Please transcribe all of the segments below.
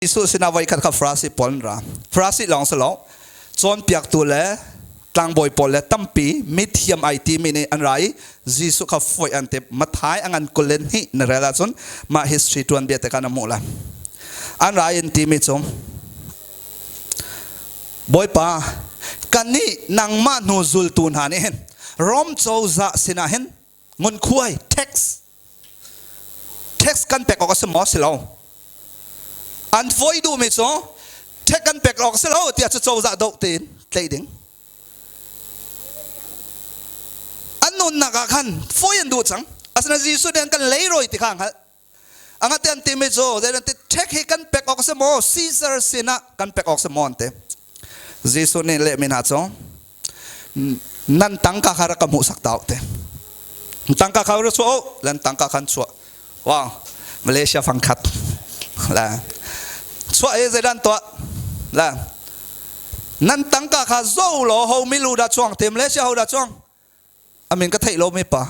Jesuh sinah voikhat kha Farasi pawl an ra. Farasi lawng si lo, cawnpiaktu le tlangbawi pawl le tampi mithiam ai timi nih an ra i Jesuh kha foih an timh. Matthai a ngan 22 na rel ahcun mah history tuanbia te kha na hmuh lai. An ra in timi cu Bawipa, kannih nangmah hnu zultu hna nih hin Rom cozah sinah hin ngunkhuai tax tax kan pek awk a si maw si lo an fawi duhmi cu tax kan pek awk si lo tiah cu cozah doh tein tlaih ding an nunnak ah khan fawi an duh cang asina Jesuh nih an kan leirawi ti kha hngalh angate an timi cu zeidan ti tax hi kan pek awk si maw Caesar sinah kan pek awk si maw an ti Jesuh nih lehmi hna cu nan tangka kha rak ka hmuhsak ta te tangka kha rak chuah u lan tangka khan chuah wow Malaysia fangkhat la chuah e zeidan tuah la nan tangka kha zo lo ho milu da chuang te Malaysia ho da chuang amin ka theih lo mi pa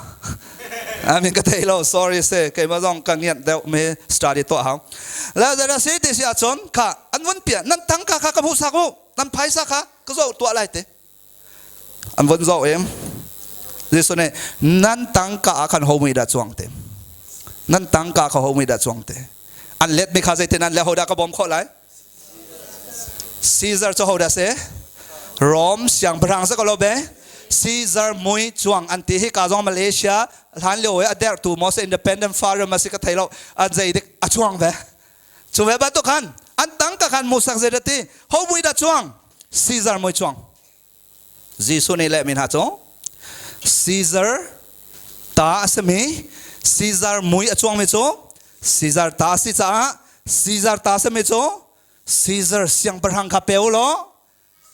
amin ka theih lo sorry se keimah zong ka ngiat deuh mi study tuah hau la zara si ti si ahcun kha an vun pia nan tangka kha ka hmuh sak u nan phaisa kha ka zoh tuah lai te an vun zoh em Jesuh nih nan tangka ah khan homi dah chuang te nan tangka kha homi dah chuang te an let mi kha zeitin an le hodah ka bawm khawh lai Caesar cu hodah si? Rome siangpahrang si ko lo be. Caesar mui cuang an ti hi ka zong Malaysia hlan lio i a derhtu maw si independent forum a si ka thei lo an zei dik a chuang ve. Cu ve bantuk khan an tang ka khan musak zei dah ti ho mui dah chuang Caesar mui chuang. Jesuh nih lehmi hna cu Caesar ta a simi Caesar mui a cuangmi cu Caesar ta a si caah Caesar ta a simi cu Caesar siangpahrang kha pe u law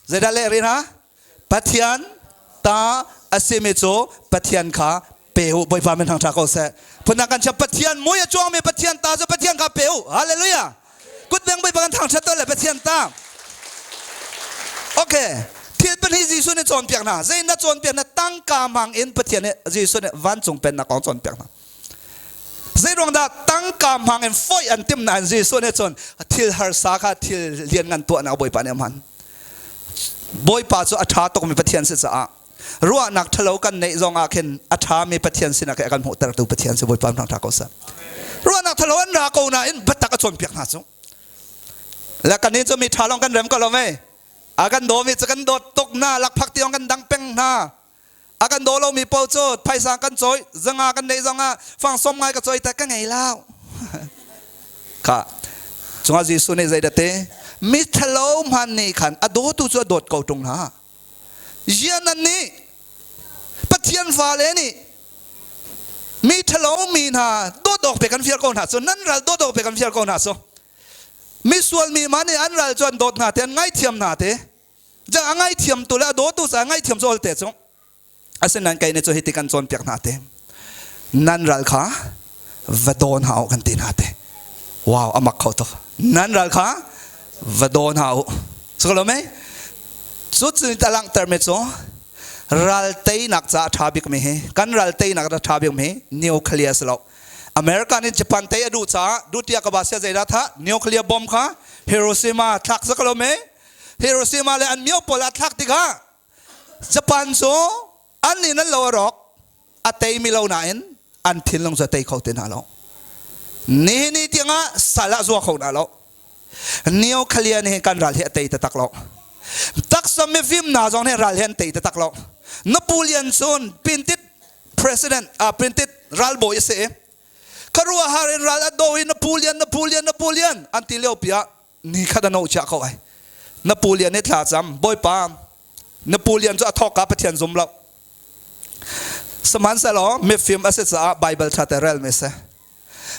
zeidah leh rih hna Pathian ta a simi cu Pathian kha pe u Bawipa min thangṭha ko seh phundang kan chia Pathian mui a cuangmi Pathian ta cu Pathian kha pe u hallelujah kutbeng Bawipa kan thangṭhat to le Pathian ta okay thil pahnih Jesuh nih cawnpiak hna zei na cawnpiak hna tangka mang in Pathian nih Jesuh nih vancung pennak kong cawnpiak hna zei ruang dah tangka hmang in foih an tim nain Jesuh nih cun thil harsa kha thil lianngan tuahnak Bawipa nih a hman Bawipa cu a ṭha tukmi Pathian si caah ruahnak ṭhalo kan neih zong ah khin a ṭhami Pathian sinah khin a kan hmuhtertu Pathian si Bawipa thang ṭha ko seh. Ruahnak ṭhalo an ra ko nain biatak a cawnpiak hna cu. Le kan cu mi ṭha lawng kan rem ko lo mei. A kan dawmi cu kan dawt tuk hna, lakphak tiang kan dang peng hna. A kan daw lomi paoh cu phaisa kan cawi, zanga kan neih zong ah fang som ngai ka cawi te ka ngei lo. Kha cungah Jesuh nih zeidah ti? Mi ṭhalo hman nih khan a dawtu cu a dawt ko ṭung hna. Ziah nan nih Pathian fale nih mi ṭhalo mi hna dawt awk pe kan fial ko hna cu nan ral dawt awk pe kan fial ko hna cu misual mi mah nih an ral cu an dawt hna te an ngaithiam hna te ja a ngaithiam tu le a dawtu ca ngaithiam cu ol te cu asinain kei nih cu hiti kan cawnpiak hna te nan ral kha va daw hna u kan ti hna te wow a mak kho tuk nan ral kha va daw hna u so lo mei cu cu ta langhter mi cu ral teinak ca a ṭha bik mi hi kan ral teinak a ṭha bik mi nuclear si lo America nih Japan tei a duh caah dutia ka ba sia zeidah tha nuclear bomb kha Hiroshima thlak sa ko lo me Hiroshima le an mio pawl a thlak tikah Japan cu an nih nan lo a rawk a teimi lo nain an thinlung cu a tei kho ti hna lo nihin ni tiangah sal ah zua kho hna lo nuclear nih kan ral hi a tei taktak lo taksa mifim hna zong nih ral hi an tei taktak lo Napoleon cun printed president printed ralbawi a si kharuahar in ral a do i Napoleon Napoleon Napoleon an ti lio pi ah ni khat a no chia ko ai Napoleon nih thla cam bawipa Napoleon cu a thawk ah Pathian zum lo sihmanhsehlaw mifim a si caah Bible ṭha te rel mi si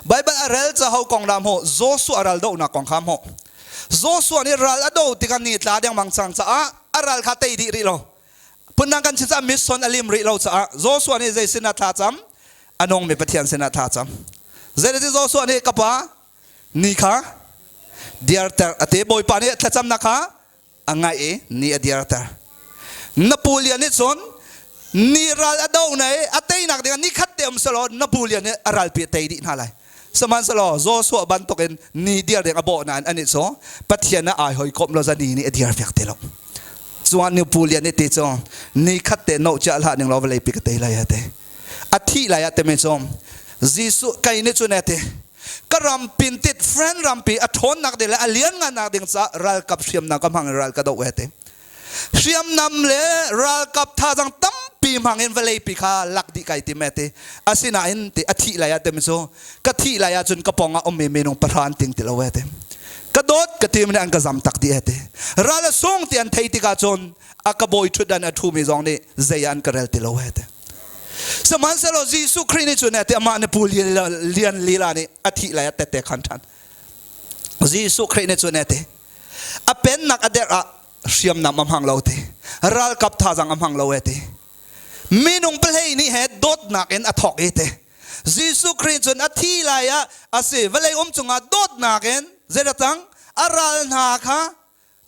Bible a rel ca ho kong dah hmuh Joshua ral dohnak kong kha hmuh Joshua nih ral a do tikah ni tla dengmang cang caah a ral kha tei dih rih lo phundang kan chim caah mission a lim rih lo caah Joshua nih zei sinah thla cam a nungmi Pathian sinah thla cam zei Joshua nih ka pa ni kha diarter a ti Bawipa nih thlacamnak kha a ngaih i ni a diarter Napoleon nih cun ni ral a do na i a teinak dingah ni khat te um selaw Napoleon nih a ralpi a tei dih hna lai. Sihmanhsehlaw Joshua bantukin ni dir ding a bawh nain anih cu Pathian ah ai hawikomh lo za ni nih a dir piak ti lo. Cuan ni Pu Lian nih ti cu ni khat te no chia hlah ning law vawlei pi ka tei lai a ti. A thih lai ah timi cu Jesuh kai nih cun a ti ka ram pintit friend rampi a ṭhawnnak ding le a lianngannak ding caah ralkap hriamnam ka hmang in ral ka doh a ti. Hriamnam le ralkap thazaang tampi hmang in vawlei pi kha lak dih kai tim a ti. Asinain ti a thih lai ah timi cu ka thih lai ahcun ka pawng ah ummi minung pahra an ting ti lo a ti. Ka dawt ka tim nih an ka zam tak dih a ti. Ral a sung ti an thei tikah cun a ka bawi ṭhutdan a ṭhumi zong nih zei ah an ka rel ti lo a ti. Sihmanhsehlaw Jesuh Khrih nih cun ti amah nih Pu Lian lila nih a thih lai ah tette khan ṭhan. Jesuh Khrih nih cun ti a pennak a derh ah hriamnam a hmang lo ti ralkap thazaang a hmang lo e ti minung pahlei nih he dawtnak in a thawk i ti Jesuh Khrih cun a thi lai ah a si vawlei um cungah dawtnak in zeidah a ral hna kha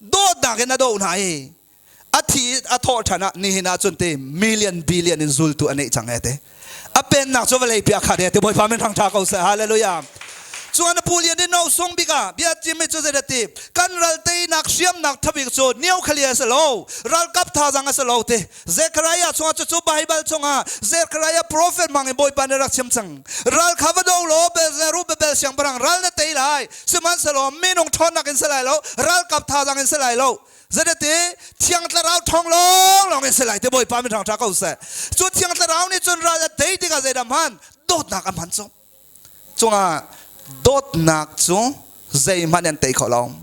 dawtnak in a doh hna i a thi a thawh ṭhan ah nihin ah cun ti million billion in zultu a neih cang e te a pennak cu vawlei pi a khat e ti Bawipa min hrang ṭha ko seh hallelujah chuan a pu lian in no sung bik ah bia chim mi cu zei ti kan ral teinak hriamnak thabik cu nuclear a si lo ralkap thazang a si lo ti Zechariah chungah cucu Baibal chungah Zechariah prophet mang in Bawipa nih rak chim cang ral kha va do law Zerubbabel siangpahrang ral na tei lai sihmanhsehlaw minung ṭhawnnak in si lai lo ralkap thazang in si lai lo Zedete thiang thlarau thong lawng lawng in si lai te Bawipa min hrang ṭha ko seh. Cu thiang thlarau nih cun ral a tei tikah zeidah hman dawtnak a hman cu. Cungah dawtnak cu zeihmanh an tei kho lo.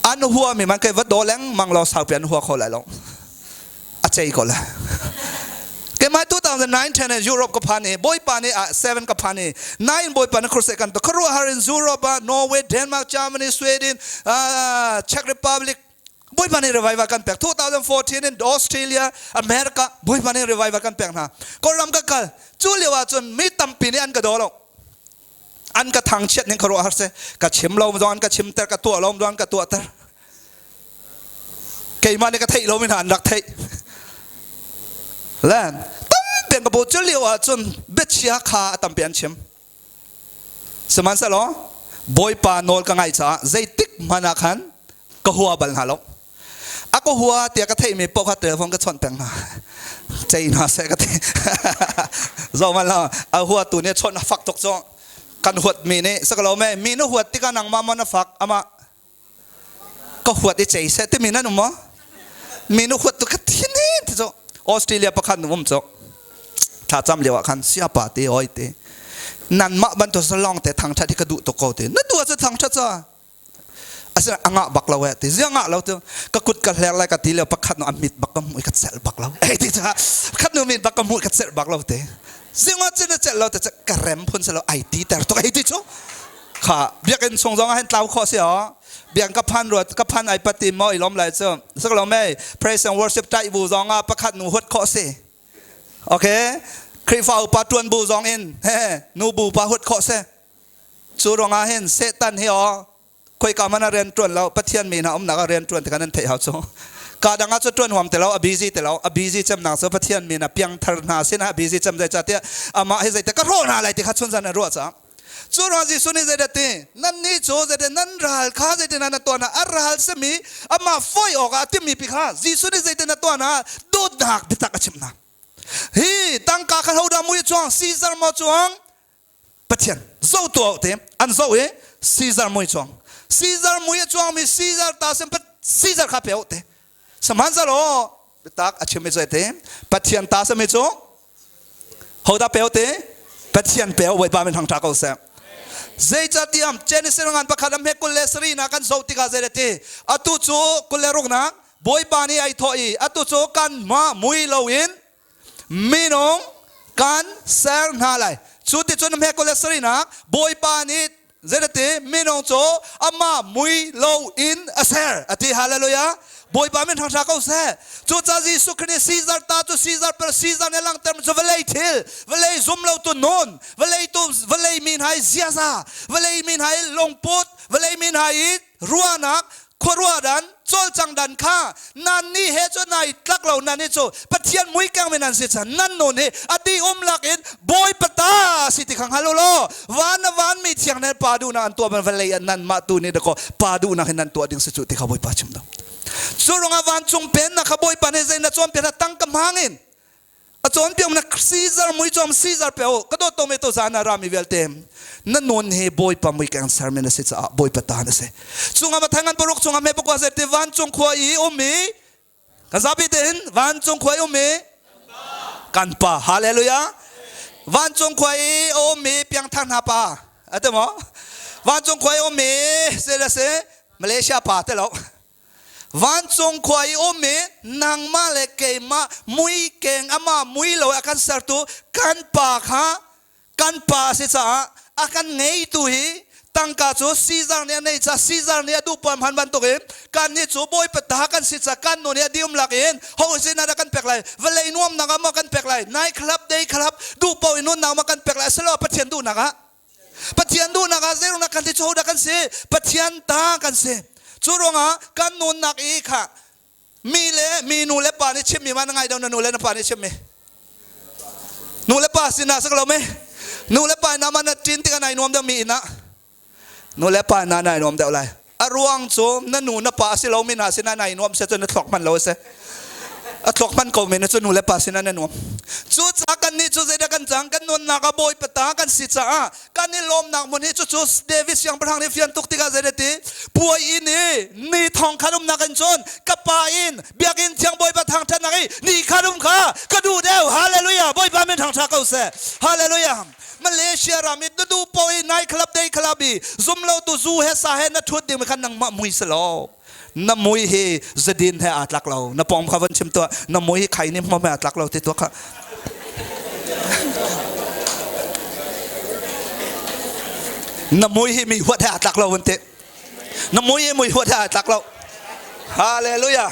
An hua mi man kai va daw lengmang law saupi an hua kho lai lo. A cei ko la. Keimah 2009 10 Europe ka phan i Bawipa nih ah 7 ka phan i 9 Bawipa nih crusade kan to khuaruahhar in Europe ah Norway, Denmark, Germany, Sweden, Czech Republic Bawipa nih revival kan pek 2014 in Australia, America Bawipa nih revival kan pek hna. Kawlram ka kal cu lio ah cun mi tampi nih an ka daw lo. An ka thangchiat ning khuaruahhar si. Ka chim lo zong an ka chimter, ka tuah lo zong an ka tuahter. Keimah nih ka theih lomi hna an rak theih. Le tampi an ka bu cu lio ahcun biachia kha a tampi an chim. Sihmanhsehlaw Bawipa nawl ka ngaih caah zeitik hmanh ah khan ka hua bal hna lo. A ka hua tiah ka theihmi paoh kha telephone ka chawnh peng hna. Cei hna seh ka ti. Zoh hmanh lo, a huatu nih a chawnh a fak tuk cu. Kan huatmi nih sakalo me mi na huat tikah nangmah maw na fak amah ka huat i cei seh timi nan um maw mi nu huat tu ka thin hi ti cu Australia pakhat nu um cu thla cam lio ah khan siapa te oi te nanmah bantuk salong te thangthat hi ka duh tuk ko te na duh cu thangthat ca asina angah bak lo eh ti zia ngah lo tu ka kut ka hler lai ka ti lio pakhat nu a mit bak ka hmuh ka celh bak lo ei ti ca khat nu mit bak ka hmuh ka celh bak lo te zinga cin na celh lo te ka rem phun se lo ai ti ter tuk ei ti cu Kha biakinn chung zong ah hin tlau khawh si aw. Biakinn ka phan ruat ka phan ai pati maw i lom lai cu. Sak lo mei praise and worship tai bu zong ah pakhat nu huat khawh si. Okay. Khrihfa upa tuan bu zong in he nu bu pa huat khawh si. Cu ruangah hin Satan hi aw khoika man a rian tuan lo Pathian mi hna umnak a rian tuan ti kan an theih hau cu. Ka dang ah cu tuan huam ti lo a busy ti lo a busy cem nak cu Pathian mi na piangthar hna sin ah busy cem zei ca tiah amah hi zei te ka hrawh hna lai ti kha chun zan an ruah caah Cu ruang Jesuh nih zeidah ti? Nannih cu zeidah nan ral kha zeitin na tuah hna? A ral simi amah foih awkah a timmi pi kha Jesuh nih zeitin na tuah hna? Dawtnak biatak a chimh hna. Hi tangka kha hodah mui chuang? Caesar maw chuang? Pathian zo tuah te an zo i Caesar mui chuang. Caesar mui a chuangmi Caesar ta sim Caesar kha pe te. Sihmanhsehlaw biatak a chim i cu te Pathian ta simi cu Hodah peo te? Pathian peo Bawipa min hang ṭha ko seh. Zeicahtiah Genesis ngan pakhat a hme 27 na kan zoh tikah zei ti atu cu 26 nak Bawipa nih ai thawh i atu cu kanmah mui loin minung kan ser hna lai. Cu ti cun hme 27 nak Bawipa nih Zeiti minung cu amah mui loin a ser a ti hallelujah Bawipa min hrang ko seh cucaah Jesuh Khrih nih Caesar ta cu Caesar per Caesar nih langhter cu vawlei thil vawlei zum lo tu nun vawlei tu vawlei mi hna i ziaza vawlei mi hna i lungput vawlei mi hna i ruahnak khuaruahdan cawlcang dan kha nan nih he cu nai tlak lo nan hi cu Pathian mui keng mi nan si chan nan nun hi a di um lak in Bawipa ta si ti kha hngal u law van a van mi thiang nen pa duhnak an tuah ban vawlei ah nan mah tu nih dakaw pa duhnak hin nan tuah ding si cu ti kha Bawipa chim do. Cu ruangah vancung pennak kha Bawipa nih zei na cawnpiak na tangka hmang in a cawnpiak na Caesar mui cawm Caesar pe u ka dawt to me to zan ah rami vialte na nun hi Bawipa mui keng sermi na si caah Bawipa ta na si. Chungah mathangan paruk chungah me pakua zer ti vancung khua i um i kan zapi tein vancung khua i um i kan pa hallelujah vancung khua i a ummi piangthar hna pa ate maw vancung khua i ummi se le se Malaysia pa te lo Vancung khua i um i nangmah le keimah mui keng amah mui lo a kan sertu kan pa kha kan pa a si caah a kan ngeitu hi tangka cu Caesar nih a nei ca Caesar nih a duh puan hman bantukin kan nih cu bawipa ta kan si ca kan nu nih a dium lak in ho sin ah dah kan pek lai vawlei nuamnak ah maw kan pek lai night club day club duh paoh in nunnak maw kan pek lai asilo Pathian duhnak ah Pathian duhnak ah zeiruangah kan ti cu hodah kan si? Pathian ta kan si. Cu ruangah kan nunnak i kha mi le mi nu le pa nih chimmi ma na ngai do na nu le na pa nih chimmi nu le pa sinah sak lo me nu le pa ina ma na ṭin tikah nai nuam deuh mi inn ah nu le pa ina nai nuam deuh lai a ruang cu na nu na pa a si lomi hna sinah nai nuam se cu na thluak hman lo a si a thluak hman ko men cu nu le pa sinah na nuam cu ca kan nih cu zeidah kan cang kan nunnak ah bawipa ta kan si caah kan i lawmnak hmun hi cucu David siangpahrang nih fian tuk tikah zeidah ti puai inn i ni thong khan umnak in cun ka pa in biakinn thiang bawipa thangṭhatnak i ni khan um kha ka duh deuh hallelujah bawipa min thangṭha ko seh hallelujah Malaysia ram i na duh paoh i night club day club i zum lo tu zu he sa he na thut ding khan nangmah mui si lo na mui hi zadin he aa tlak lo na pong kha van chim tuah na mui hi khai nim hmom he aa tlak lo ti tuah kha na mui hi mi huat he aa tlak lo van ti Na mui hi mui huat he ai tlak lo. Hallelujah.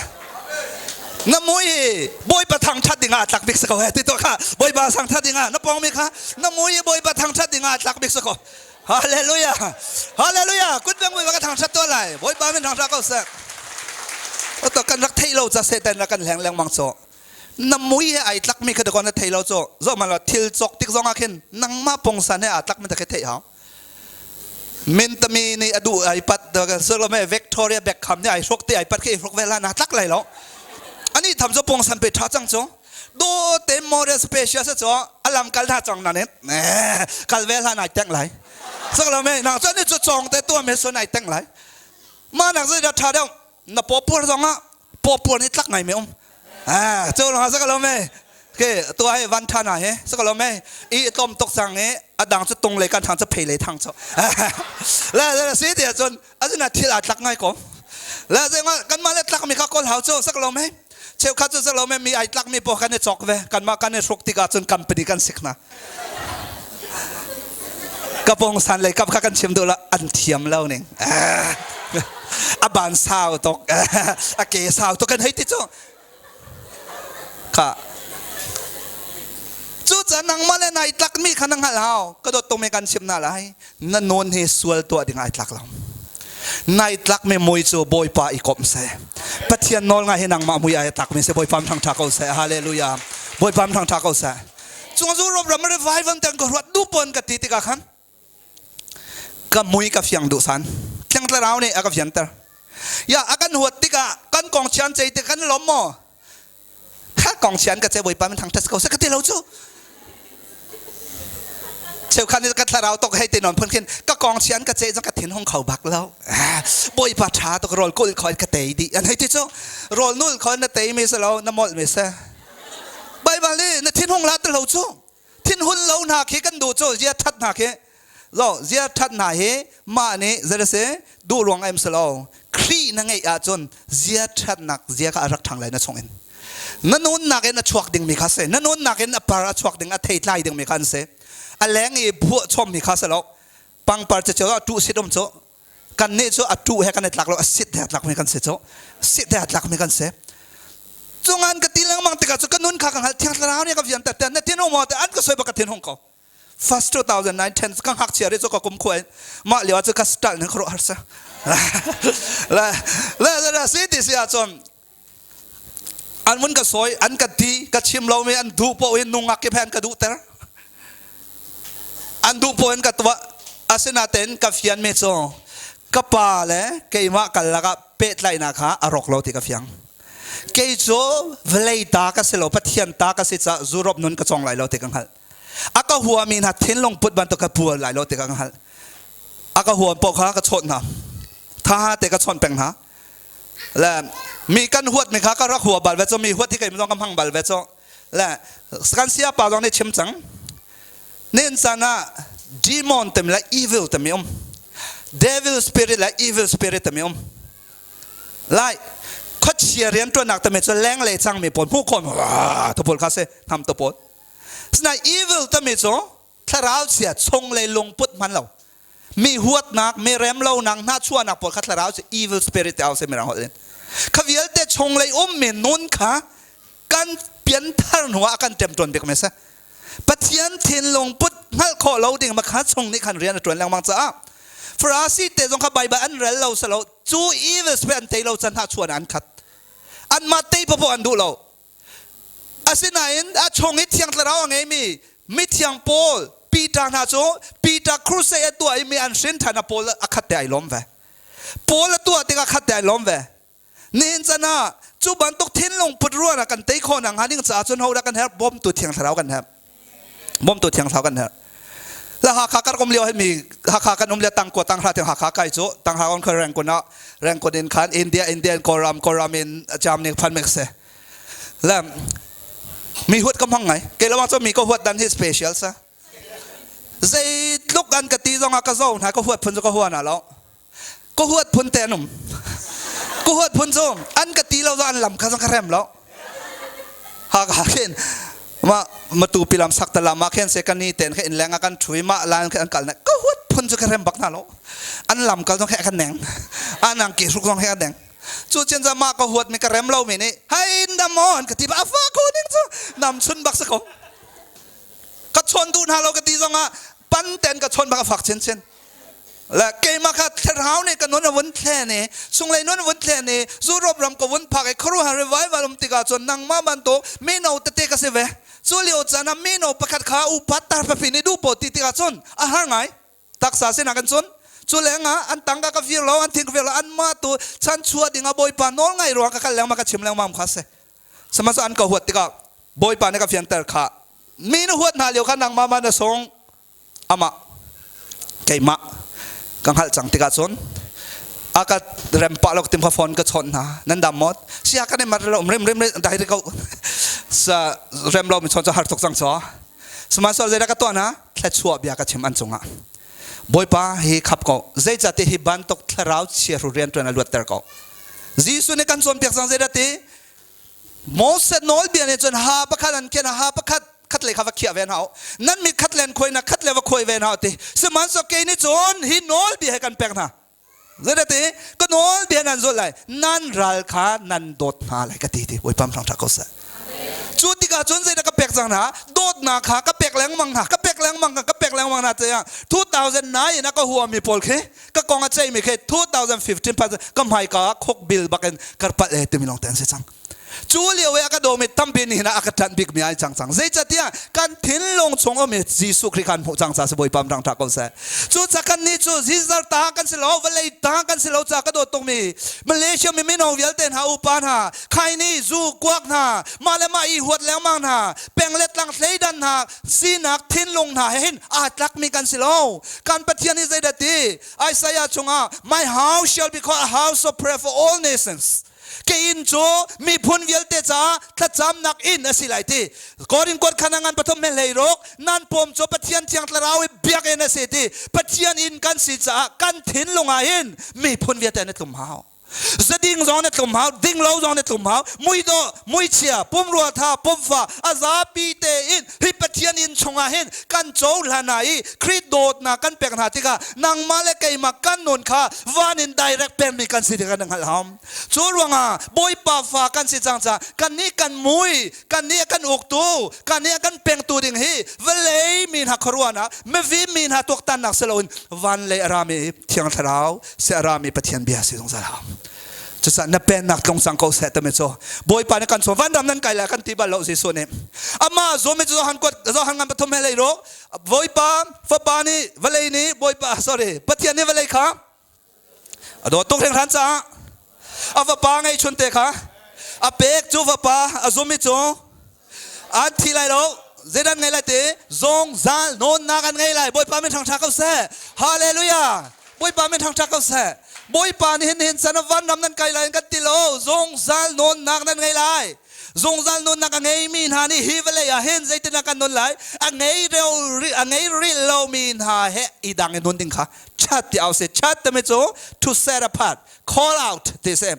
Na mui hi Bawipa thangthat ding ah tlak bik si ko he ti to kha Bawipa thangthat ding ah na pong mi kha na mui hi Bawipa thangthat ding ah tlak bik si ko. Hallelujah. Hallelujah. Kut beng Bawipa ka thangthat to lai. Bawipa min thangthat ko seh. To kan rak theih lo ca Satan rak kan hleng lengmang cho. Na mui he ai tlak mi kha da na thei lo cho. Zo ma thil cok tik zong ah khin nangmah pongsan he aa tlak mi ta khe theih hau. Mintami nih a duh ai pat me Victoria Beckham nih ai hruk te ai pat khi hruk ve la na tlak lai lo ani tham zo pong san pe tha cang chu do te model special sa cho alam kal tha chong na ne kal ve la nai teng lai sak lo me na cho ni chu chong te tua me so nai teng lai ma nak zai da tha deuh na po pur zong ah po pur ni tlak ngai me um ah cho lo sak lo me ke to ai van tha na he sak lo me i tlom tok sang e adang chu tung le kan thang chu phei le thang chu la la si ti chun azina thil a tlak ngai ko la ze ma kan ma le tlak mi ka kol hau chu sak lo me cheu kha chu sak lo me mi ai tlak mi po kan e chok ve kan ma kan e hruk tikah cun company kan sik na ka pong san lei kap kha kan chim duh la an thiam lo ning a ban sau tuk a ke sau tuk kan hei ti cu kha cu ca nangmah le nai tlak mi kha na hngalh hau ka dawt tung mi kan chim na lai na nawn he sual tuah ding ai tlak lo nai tlak mi mui cu bawipa i komh seh pathian nawl ngai hi nangmah mui ai tlak mi se bawipa thang tha ko seh hallelujah bawipa thang tha ko seh Cung zu rom ram revival ten ka ruat du pon ka ti tikah khan ka mui ka fiang duh san thleng tlarau nih a ka fianter ya a kan huat tikah kan kong chian cei te kan lom maw kha kong chian ka ce bawipa min thang test ko se ka ti lo cu cheukhat nih ka thlarau tok hei te non phun khin ka kong chian ka ce zong ka thin hung kho bak lo bawipa tha tuk rawl kul khoi ka tei di an hei ti cu rawl nul khoi na tei mi se lo na molh mi se Baibal nih na thinhung hlah ti lo cu thinhun lo hna khi kan duh cu zia that hna khi lo zia that hna hi mah nih zei si duh ruang em si lo Khrih na ngeih ahcun zia thatnak zia kha a rak ṭhang lai na chungin na nunnak in a chuak dingmi kha si na nunnak in a par a chuak ding a theitlai dingmi kha an si a leng i buah chommi kha si lo pangpar cu a tuh sit um cu kan nih cu a tuh he kan i tlak lo a sit he a tlakmi kan si cu sit he a tlakmi kan si cungan ka ti lengmang tikah cu ka nun kha ka hngalh thiang thlarau nih ka vian te na thin hung maw te an ka soi bak ka thin hung ko first 2009 10 ka ngakchia ri cu ka kum khua in mah lio ah cu ka style nan khuaruah harsa. Le le le si ti si ahcun an vun ka sawi, an ka ti, ka chim lomi an duh poh in nungak kip he an ka duhter, an duh poh in ka tuah. Asinain ka fianmi cu ka pa le keimah kal lakah pehtlaihnak kha a rawk lo ti ka fiang. Kei cu vawlei ta ka si lo, Pathian ta ka si caah Europe nun ka cawng lai lo ti ka hngalh. A ka huami hna thinlung put bantuk ka pu lai lo ti ka hngalh. A ka huam paoh kha ka chawnh hna, tha te ka chawnh peng hna. Le mi kan huat mi kha ka rak hua bal ve cu, mi huat hi kei zong ka hmang bal ve cu. Le kan sia pa zong nih chim cang nin caan ah demon timi le evil timi um, devil spirit le evil spirit timi um lai. Khuachia rianṭuannak timi cu lenglei cangmi pawl hmuh khawh tu pawl kha si, hnam tu pawl. Sinain evil timi cu thlarau chia, chunglei lungput hman lo, mi huatnak, mi remlonak, hnahchuahnak pawl kha thlarau cu evil spirit te au se mirang holh in. Kha vialte chunglei ummi nun kha kan pianthar hnu ah kan ṭemṭawn bik mi si. Pathian thinlung put hngalh khawh lo ding ma kha chung nih khan rian a ṭuan lengmang caah Farasi te zong kha Baibal an rel lo selo cu evil spirit an tei lo can hnahchuah an khat, anmah tei paoh an duh lo. Asinain a chung i Thiang Thlarau a ngeimi mithiang Paul, Peter hna cu Peter crusade a tuah i mi an hrin ṭhan a Paul a khat te ai lawm ve. Paul a tuah tikah khat te ai lawm ve. Nihin chan ah cu bantuk thinlung put ruangah kan tei khawh nakhnga ding caah cun hodah kan herh? Bawmtu Thiang Thlarau kan herh. Bawmtu Thiang Thlarau kan herh. La Hakha kar um lio mi Hakha kan um le tangkua tanghra tiang Hakha kai cu tanghra on khoi Rangoon ah, Rangoon in khan India, India in Kawlram, Kawlram in Germany phan mek se. Le mi huat ka hmang ngai. Kei lawang cu mi ka huat dan hi special sa. Zeitluk an ka ti zong ah ka zo hna, ka huat phun cu ka hua na lo. Ka huat phun te an um. Ka huat phun cu an ka ti lo an lam kha zong ka rem lo. Ha ka khin ma matu pilam sak ta lam ah khin se kan ni ten kha in leng ah kan thui ma lan kha an kal na ka huat phun cu ka rem bak na lo. An lam kal zong kha kan neng. Anang ke hruk zong kha kan neng. Cu chin za ma ka huat mi ka rem lo mi nih hai nam on ka ti ba afa ko ning cu nam chun bak sa ko. Ka chon duh hna lo ka ti zong ah pan ten ka chon bak a fak chin chin. Le keimah kha thlarau nih ka nun a vun thlen i chunglei nun a vun thlen i Europe ram ka vun phak i khuaruahhar revival um tikah cun nangmah bantuk mino tete ka si ve. Cu lio caan ah mino pakhat kha upa tar papi nih duh paw ti tikah cun a har ngai. Taksa sinak in cun cu lengah an tangka ka fir lo, an thing ka fir lo, anmah tu chan chuah dingah Bawipa nawl ngai ruang ka kal lengmang, ka chim lengmang kha si. Sihmanhsehlaw an ka huat tikah Bawipa nih ka fianter kha mi na huat hna lio kha nangmah ma na sung amah keimah ka hngalh cang tikah cun a ka rem pah lo tim kha phone ka chawnh hna. Nan dam mawt sia kan i mar lo rim rim dai ri ko sa rem lo mi chon cu har tuk cang cho. Sihmanhsehlaw zeidah ka tuah hna? Thluachuah bia ka chim an cungah. Bawipa hi khap ko, zeicahtiah hi bantuk thlarau chiahru rianṭuan a luatter ko. Jesuh nih kan cawnpiak cang. Zeidah ti? Moses nawlbia nih cun ha pakhat an khen, ha pakhat khat le kha va khiah ve hna u, nan mit khat len khuai na khat le va khuai ve hna u ti. Sihmanhsehlaw kei nih cun hi nawlbia he kan pek hna. Zeidah ti? Ka nawlbia nan zulh lai, nan ral kha nan dawt hna lai ka ti ti. Bawipa hrang ṭha ko seh. Cu tikah cun zeidah ka pek cang hna? Dawtnak kha ka pek lengmang hna, ka pek lengmang hna, ka pek lengmang hna tiah 2009 in a ka huami pawl khi, ka kong a ceihmi khi 2015 phan ka hmaika ah khuk bil bakin karpalh e timi lawng te an si cang. Cu lio i a ka dawmi tampi nih hin a ka ṭanh bikmi ai cang cang. Zeicahtiah kan thinlung chung um i Jesuh Khrih khan hmuh cang ca si. Bawipa rang ṭha ko seh. Cu ca kan nih cu Caesar ta kan si lo, vawlei ta kan si lo ca ka dawt tukmi Malaysia mi mino vialte hna, upa hna, khaini, zu, kuak hna, mah le mah i huat lengmang hna, peng le tlang thleidan hna, sinak thinlung hna he hin aa tlakmi kan si lo. Kan Pathian hi zeidah ti? Isaiah chungah, "My house shall be called a house of prayer for all nations." Ke inn cu miphun vialte caah thlacamnak inn a si lai ti. Korin kuat khan ngan pathum me hlei ruk nan pawm cu Pathian Thiang Thlarau i biakinn a si ti. Pathian inn kan si caah kan thinlung ah hin miphun vialte an i tlum hau. Zading zong na tlum hau, ding lo zong na tlum hau, muidawh, muichia, pumrua tha, pumfa, a zapi tein hi Pathian inn chungah hin kan cohlan hna i Khrih dawtnak kan pek hna tikah nangmah le keimah kan nun kha van in direct pekmi kan si tikah na hngalh hau. Cu ruangah Bawipa fa kan si cang caah kannih kan mui, kannih a kan uktu, kannih a kan pengtu ding hi vawlei mi hna khuaruahnak, mifim mi hna tuaktannak si loin van lei a rami Thiang Thlarau si a rami Pathian bia si zungzal hau. Cucaah na pennak tlung cang ko seh timi cu Bawipa nih kan chuah vanram nan kai lai kan ti bal lo Jesuh nih. Amah zum i Johan kuat Johan ngan pathum he lei ro Bawipa fapa nih vawlei nih Bawipa sorry Pathian nih vawlei kha a dawt tuk hringhran caah a fapa ngeihchun te kha a pek cu fapa a zum i cu An thi lai lo. Zeidah an ngei lai ti? Zungzal nawnnak an ngei lai. Bawipa min thangṭha ko seh. Hallelujah. Bawipa min thangṭha ko seh. Bawipa nih hin hin can vanram nan kai lai kan ti lo. Zungzal nawnnak nan ngei lai. Zungzal nunnak a ngeimi hna nih hi vawlei ah hin zeitindah kan nun lai? A ngei a ngei rih lomi hna he i dang in nun ding kha chat ti au si. Chat timi cu to set apart, call out ti si.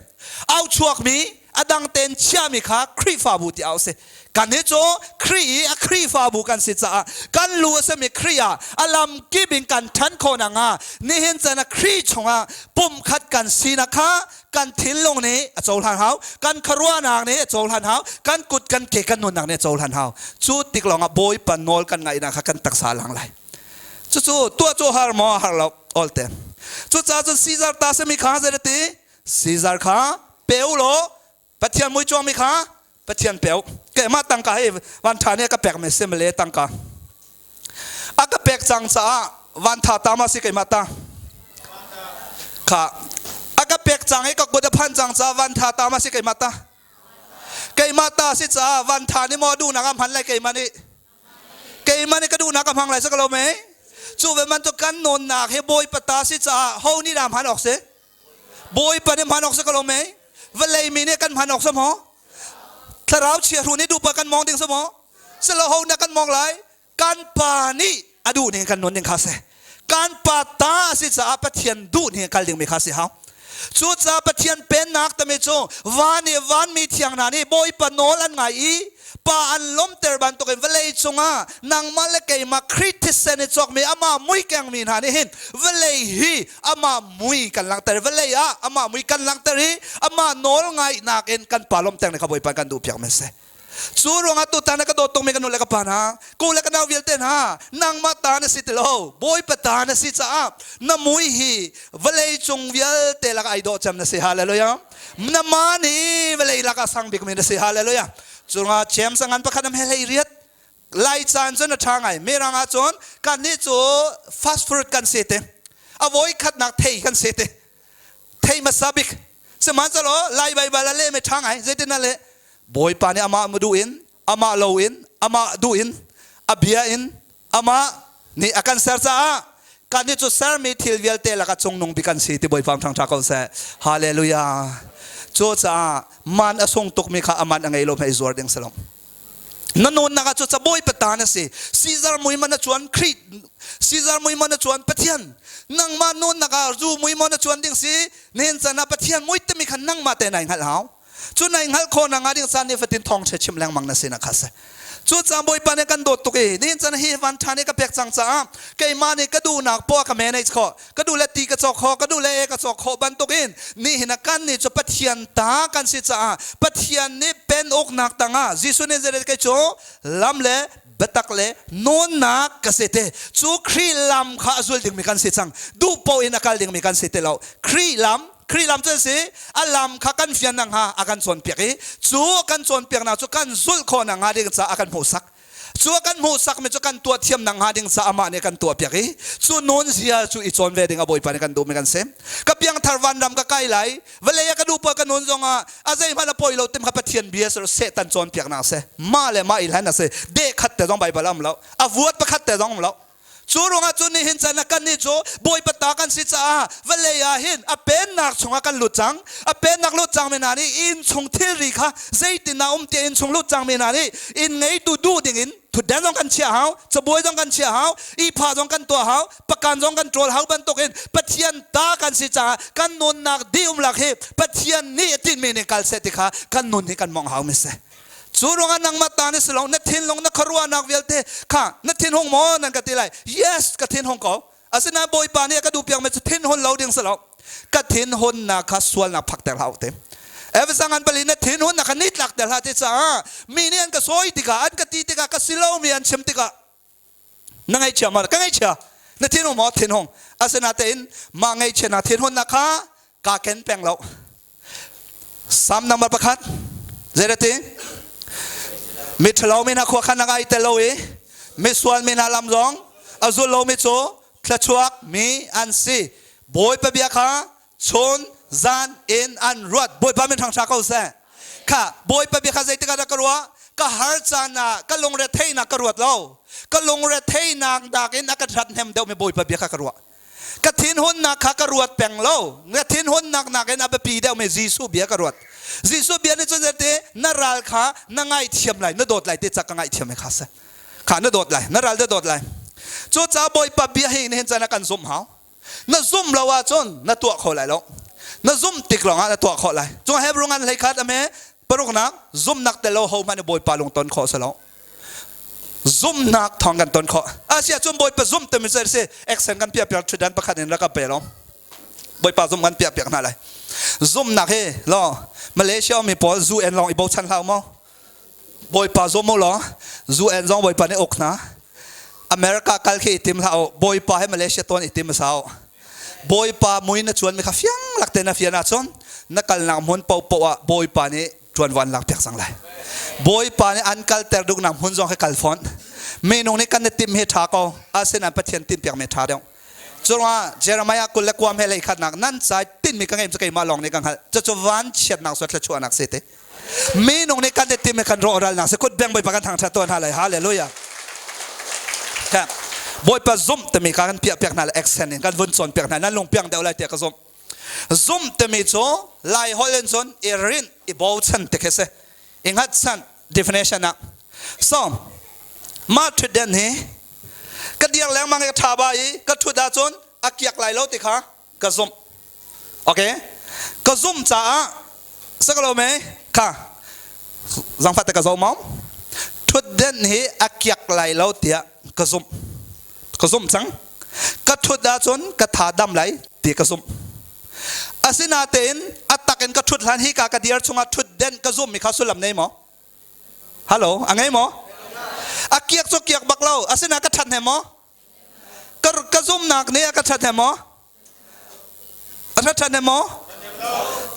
Au chuakmi a dang tein chiami kha Khrihfabu ti au si. Kan hi cu Khrih i a Khrihfabu kan si caah kan lu a simi Khrih ah a lam kip in kan ṭhan khawh nakhnga nihin caan ah Khrih chungah pumkhat kan sinak kha kan thinlung nih a cohlan hau, kan khuaruahnak nih a cohlan hau, kan kut kan ke kan nunnak nih a cohlan hau. Cu tik lawngah Bawipa nawl kan ngaihnak kha kan taksa a lang lai. Cucu tuah cu har maw har lo olte. Cucaah cun Caesar ta simi kha zei ti? Caesar kha pe u law Pathian mui cuangmi kha Pathian pe u. Keimah tangka hi van tha nih a ka pekmi si male tangka. A ka pek cang caah van tha ta ma si keimah ta. Kha a ka pek cang i ka kut a phan cang caah van tha ta ma si keimah ta. Keimah ta si caah van tha nih maw duhnak a hman lai keimah nih. Keimah nih ka duhnak ka hmang lai sa ka lo mei. Cu ve man cu kan nawnnak hi Bawipa ta si caah ho nih dah hman awk si? Bawipa nih hman awk si ko lo mei? Vawlei mi nih kan hman awk si maw? Thlarau chiahru nih duhpa kan mawng ding si maw? Silo ho nih kan mawng lai? Kan pa nih a duh ning kan nun ding kha si. Kan pa ta a si caah Pathian duh ning kal dingmi kha si hau. Cucaah Pathian pennak tami cu van i vanmi thiang hna nih Bawipa nawl an ngai i Pa an lawmter bantukin vawlei cungah nangmah le keimah Khrih thisen i cawkmi amah mui kengmi hna nih hin vawlei hi amah mui kan langhter vawlei ah amah mui kan langhter i amah nawl ngaihnak in kan pa lawmter nih kha Bawipa kan duhpiak men si. Cu ruangah tutan na ka dawt tukmi ka nu le ka pa hna, ku le ka nau vialte hna, nangmah ta na si ti lo, Bawipa ta na si caah na mui hi vawlei cung vialte lakah ai dawh cem na si. Hallelujah. Na ma nih vawlei lakah sang bikmi na si. Hallelujah. Cungah James a ngan pakhat am he hlei riat lai caan cun a ṭha ngai. Mirang ah cun kannih cu fast food kan si te. A voi khatnak thei kan si te. Thei hmasa bik. Sihmanhsehlaw Lai Baibal a leh mi ṭha ngai. Zeitin a leh? Bawipa nih amah duh in, amah lo in, amah duh in, a bia in, amah nih a kan ser caah kannih cu sermi thil vialte lakah cungnung bik kan si ti Bawipa thangṭha ko seh. Hallelujah. Cucaah man a sung tukmi kha a man a ngei lo hmei zuar ding si lo. Na nunnak ah cu cabawi pata na si. Caesar mui man a chuan Khrih Caesar mui man a chuan Pathian. Nangmah nunnak ah zu mui man a chuan ding si. Nihin chan ah Pathian mui timi kha nangmah te nai hngalh hau. Cu nai hngalh khawh nak ding caan ni fatin thawng ṭhe chim lengmang na si na kha si. Cu caan Bawipa nih kan dawt tuk i nihin caan hi van ṭha nih ka pek cang caah keimah nih ka duhnak poah ka manage khawh ka duh le ti ka cawk khawh ka duh le e ka cawk khawh bantukin nihin ah kan nih cu Pathian ta kan si caah Pathian nih pen uknak tangah Jesuh nih zei kei cu lam le biatak le nawnnak ka si te cu Khrih lam kha a zul dingmi kan si cang duh paoh in a kal dingmi kan si ti lo Khrih lam Khrih lam cu an si a lam kha kan fian nakhnga a kan cawnpiak i cu kan cawnpiaknak cu kan zulh khawh nakhnga ding caah a kan hmuhsak cu a kan hmuhsakmi cu kan tuah thiam nakhnga ding caah amah nih kan tuahpiak i cu nunzia cu i cawn ve ding a Bawipa nih kan duhmi kan si ka piangthar vanram ka kai lai vawlei ah ka duh poah ka nun zongah a zeihmanh a poi lo tim kha Pathian bia si Satan cawnpiaknak a si mah le mah i hlen a si deh khat te zong Baibal a um lo a vuat pakhat te zong um lo Cu ruangah cun nihin caan ah kannih cu Bawipa ta kan si caah vawlei ah hin a pennak chungah kan lut cang. A pennak lut cangmi hna nih inn chung thilri kha zeitin a um tiah inn chung lut cangmi hna nih inn ngeitu duh dingin. Thutden zong kan chiah hau, cabuai zong kan chiah hau, ihpha zong kan tuah hau, pakan zong kan ṭawl hau bantukin Pathian ta kan si caah kan nunnak dih umlak hi Pathian nih a tinhmi ning kal seh ti kha kan nun hi kan mawngh hau mi si. Cu ruangah nangmah ta ni si lo, na thinlung na khuaruahnak vialte kha na thinhung maw nan ka ti lai? Yes, ka thinhung ko. Asinain Bawipa nih a ka duhpiakmi cu thinhun lo ding si lo. Ka thinhunnak kha sualnak phakter hlah u ti. Efesa ngan pali na thinhunnak kha nitlak ter hlah ti caah mi nih an ka sawi tikah an ka ti tikah ka si lomi an chim tikah na ngaihchia maw? Ka ngaihchia. Na thinhung maw? Thinhung. Asinain mah ngaihchiatnak thinhunnak kha kaa ken peng lo. Psalm number pakhat zeirati miṭhalo mi hna khua khan ai tel lo i misual mi hna lam zong a zul lomi cu thluachuak mi an si. Bawipa bia kha chun zan in an ruat. Bawipa min hrang hra ko seh. Kha Bawipa bia kha zeitik ah dah ka ruah? Ka har caan ah ka lungre theihnak ka ruat lo. Ka lungre theihnak nakin a ka ṭhathnem deuhmi Bawipa bia kha ka ruah. Ka thinhunnak kha ka ruat peng lo. Ka thinhunnak nakin a biapi deuhmi Jesuh bia ka ruat. Jesuh bia nih cun zeiti na ral kha na ngaihthiam lai, na dawt lai ti ca ka ngaihthiam kha si. Kha na dawt lai, na ral na dawt lai. Cucaah Bawipa bia hi nihin caan ah kan zumh hau. Na zumh lo ahcun na tuah kho lai lo. Na zumh tik lawngah na tuah khawh lai. Cung Hebrew ngan hlei khat ame paruknak zumhnak tel lo ho hmanh Bawipa lungton khawh si lo. Zumhnak thawng kan ton khawh. Asia cun Bawipa zumh timi cu si accent kan piah piak ṭhutdan pakhat in rak ka pe lo. Bawipa zumh kan piah piak hna lai. Zumhnak hi lo Malaysia mi pawl zu en lawng i bochan hlah maw? Bawipa zum u law zu en zong Bawipa nih uk hna. America kal khi i tim hlah u. Bawipa he Malaysia tawn i tim a sau. Bawipa mui na chuan mi kha fiang lak te na fian ahcun na kalnak hmun paohpaoh ah Bawipa nih ṭuanvo an lak piak cang lai. Bawipa nih an kalter duhnak hmun zong khi kal fawn. Minung nih kan i timh hi ṭha ko, asinain Pathian timhpiakmi ṭha deuh. Curuangah Jeremiah 20 le kuam he lei khatnak nan ca tinhmi ka ngeih cu keimah lawng nih ka hngalh. Cucu vanchiatnak cu thluachuahnak si ti. Minung nih kan i timh i kan rawhralnak si kut beng Bawipa kan thangṭhat tuah hna lai. Hallelujah. Bawipa zumh timi ka kan piah piak hna le accent in kan vun cawn piak hna nan lung piang deuh lai tiah ka zumh. Zumh timi cu Lai holh in cun i rinh, i bochan ti khi si. I hngatchan definition ah. So, mah ṭhutden hi ka dir lengmang i ka ṭha ba i ka ṭhut ahcun a kiak lai lo ti kha ka zumh. Okay? Ka zumh caah sakalo me kha zangfah te ka zo maw? Ṭhutden hi a kiak lai lo tiah ka zumh. Ka zumh cang. Ka ṭhut ahcun ka tha dam lai ti ka zumh. Asinain a tak in ka ṭhut hlan hika ka dir chungah ṭhutdenh ka zumhmi kha sullam nei maw? Hello, a ngei maw? A kiak cu kiak bak lo. Asinain ka ṭhat hnem maw? Ka, ka zumhnak nih a ka ṭhat hnem maw? A ṭhat hnem maw?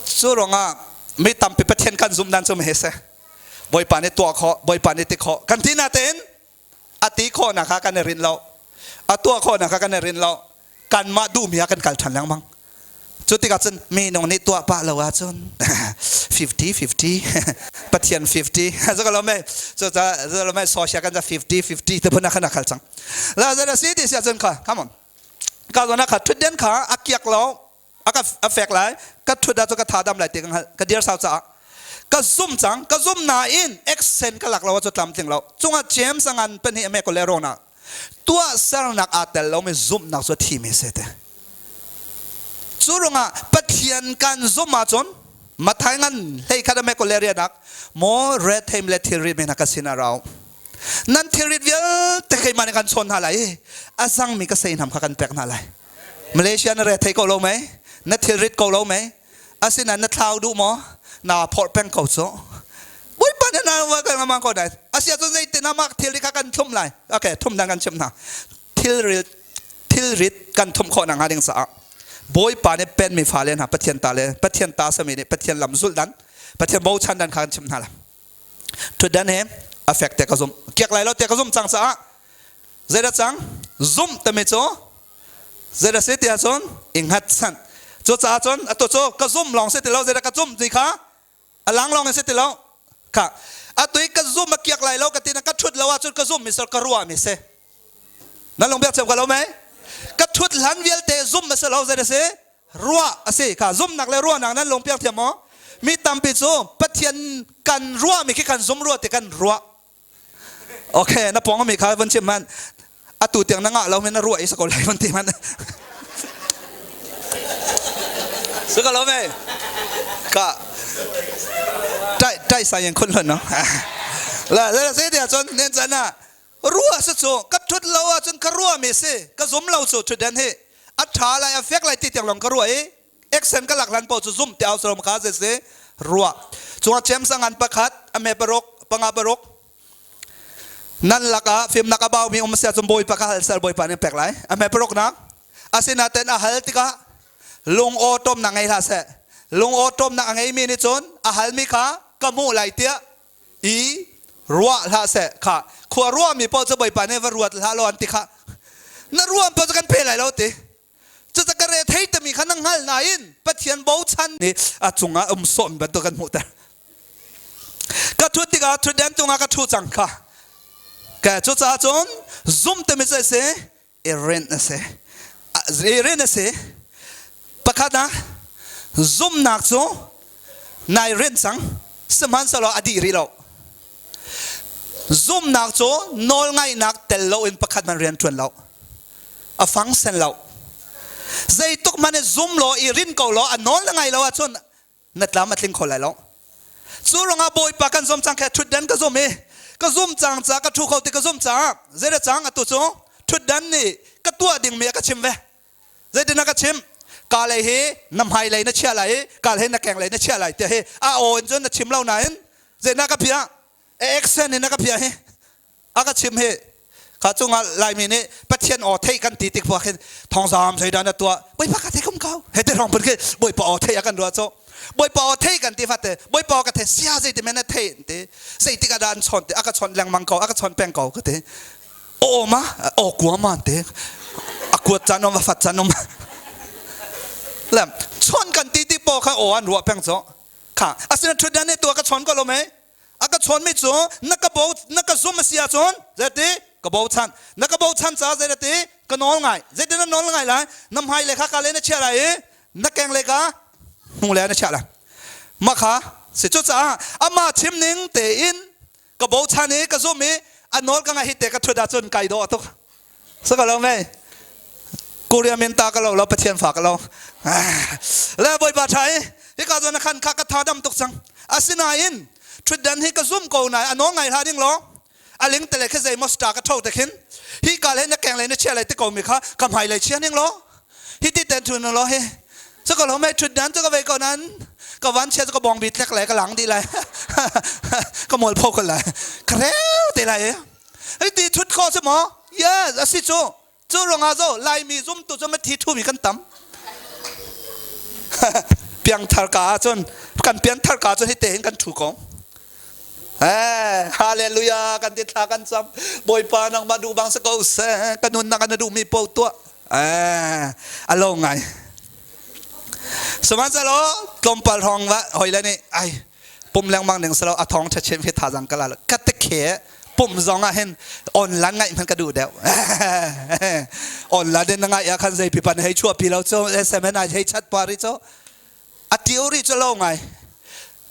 Cu ruangah mi tampi Pathian kan zumh dan cu he si. Bawipa nih tuah khawh, Bawipa nih ti khawh. Kan ti natein a ti khawhnak kha kan i rinh lo a tuah khawhnak kha kan i rinh lo kanmah duhmi ah kan kal ṭhan lengmang cu tikah cun minung nih tuah pah lo ahcun 50 50 pathian 50 cu lo mei cu lo mei social kan 50 50 te phun ah khan a khal cang la zan si ti si ahcun kha come on ka zon ah kha thutden kha a kiak lo a ka a fek lai ka thut ah cu ka tha dam lai ti ka hngalh ka dir sau caah ka zum cang ka zum nain accent ka lak lo cu tlamtling lo cungah James angan pahnih ame ko le rona tuah sernak aa tel lomi zumhnak cu thimi se te cu rungah Pathian kan zum ahcun Mathai ngan hlei khat ame ko le rianak maw red theim le thilri men ka sin a rau nan thilrit vialte keimah nih kan chawn hna lai i a zangmi ka seihnam kha kan pek hna lai Malaysia na re thei ko lo mei? Na thilrit ko lo mei? Asinain na thlau duh maw? Na phorh peng ko cu. Bawipa nih na wa kan ngamang ko dai. Asia cu zeitin ah mak thilri kha kan thum lai. Okay, thum dang kan chim hna. Thilrit thilrit kan thum khawh nak hnga ding caah Bawipa nih pen mi fale hna Pathian ta le Pathian ta sami nih Pathian lam zulh dan Pathian bochan dan kha kan chim hna la. Thutdan he affect te ka zum. Kiak lai lo te ka zum cang caah zeidah cang? Zumh timi cu zeidah si ti ahcun i hngatchanh. Cucaah cun atu cu ka zum lawng si ti lo zeidah ka zum ti kha a lang lawng in si ti lo. Kha atu i ka zum a kiak lai lo ka ti na ka ṭhut lo ahcun ka zum mi sal ka ruah mi si. Nan lung biak cem ka lo mei? Ka ṭhut hlan vialte zum a si lo zeidah si? Ruah a si. Kha zumnak le ruahnak nan lung piak thiam maw? Mi tampi cu Pathian kan ruahmi khi kan zum rua ti kan ruah. Okay, na pong mi kha van chim man. Atu tiang na ngah lo men na ruah i sa ko lai van ti man. Sa ko lo me. Ka tai tai sa yen khun lon no. La la se dia chon nen chan na ruah sa chu ka thut lo ah cun ka ruah mi si ka zum lo chu thut hi a tha lai a fek lai ti tiang long ka ruah i action ka lak hlan paoh cu zumh te au sarom kha zei si ruah cungah James a ngan pakhat a me paruk panga paruk nan lakah fimnak a baumi um sia cun bawipa ka hal sal bawipa nih pek lai a me paruk nak asinaten a hal tikah lung aw tawmnak ngei hlah seh lung aw tawmnak a ngeimi nih cun a halmi kha ka hmuh lai tiah i ruah hlah seh kha khua ruahmi paoh cu bawipa nih va ruat hlah law an ti kha na ruam paoh cu kan pe lai lo ti Cucu ka re thei timi kha na hngal nain Pathian bochan nih a cungah um sawm bantuk kan hmuhter. Ka thut tikah thutden cungah ka thu cang kha. Ka cucaah cun zum timi cu a si i rinh a si. I rinh a si. Pakhat ah zumnak cu nai rinh cang sihmanhsehlaw a dih rih lo. Zumnak cu nawlngaihnak tel loin pakhat man rian ṭuan lo. A fang sen lo. Zeituk man in zum law i rin ko law a nawl na ngai lo ahcun na tlam a tling kho lai lo. Cu ruangah Bawipa kan zum cang khe ṭhutdan ka zum i ka zum cang ca ka ṭhu kho ti ka zum caah zeidah cang atu cu ṭhutdan nih ka tuah dingmi a ka chim ve. Zeitin a ka chim? Ka lei hi na hmai lei na chia lai i ka lei na keng lei na chia lai tiah hi a aw in cun na chim lo nain zeitin a ka phiah? A accent in a ka phiah hi. A ka chim hi. Kha cungah Laimi nih Pathian aw theih kan ti tik khin thawngzam zeidah na tuah? Bawipa ka thei kum ko. He ti rong phun khi Bawipa aw theih a kan ruah cu. Bawipa aw thei kan ti fate Bawipa aw ka thei sia zei ti men na thei ti zeitik ah dah an chawnh ti a ka chawnh lengmang ko a ka chawnh peng ko ka ti. Aw ma aw kua ma te a kuat caan um a fat caan um le chon kan ti ti po kha aw an ruah peng cho kha asina thutdan ne tua ka chon ko lo me a ka chon mi cu na ka bo na ka zum a si ahcun zeiti ka bochan na ka bochan ca zeiti ka nawl ngai zeiti na nawl ngai lai na hmai le kha ka le na chia lai i na keng le ka hnu le na chia lai ma kha si cu caah amah chim ning tein ka bochan i ka zum i a nawl ka ngaih hi te ka thut ahcun kai dawh tuk so ka lo mei Korea min ta ka lo lo Pathian fa ka lo le bawipa tha i hika zawn khan kha ka tha dam tuk cang asinain thutdan hi ka zum ko nai a nawl ngai hlah ding lo a ling tele kha zei maw star ka tho te khin hi ka le na keng le na chia lai te ko mi kha ka hmai lei chia ning lo hi ti ten thun lo hi cu ka lo mei thut dan cu ka vei ko nan ka van chia cu ka bong bi tlek lai ka lang di lai ka mual pho ko lai ka reu te lai hi ti thut kho si maw yes asi cu cu ruangah zo laimi zumtu cu ma thi thu mi kan tam piangthar ka ahcun kan pianthar ka ahcun hi te hin kan thu ko Eh, hallelujah kan ti thla kan cam Bawipa nangmah duh bang si ko seh ka nunnak na duhmi paoh tuah eh a lo ngai sihmanhsehlaw tlawmpal hrawng va hoi le nih ai pum lengmang ning selo a thawng ṭha chin hi thazang ka la ka te khe pum zong ah hin online ngaih hmanh ka duh deuh online in na ngaih ah khan zei pipan hei chuah pi lo cu SMS ai hei chat pa ri cu a theory cu lo ngai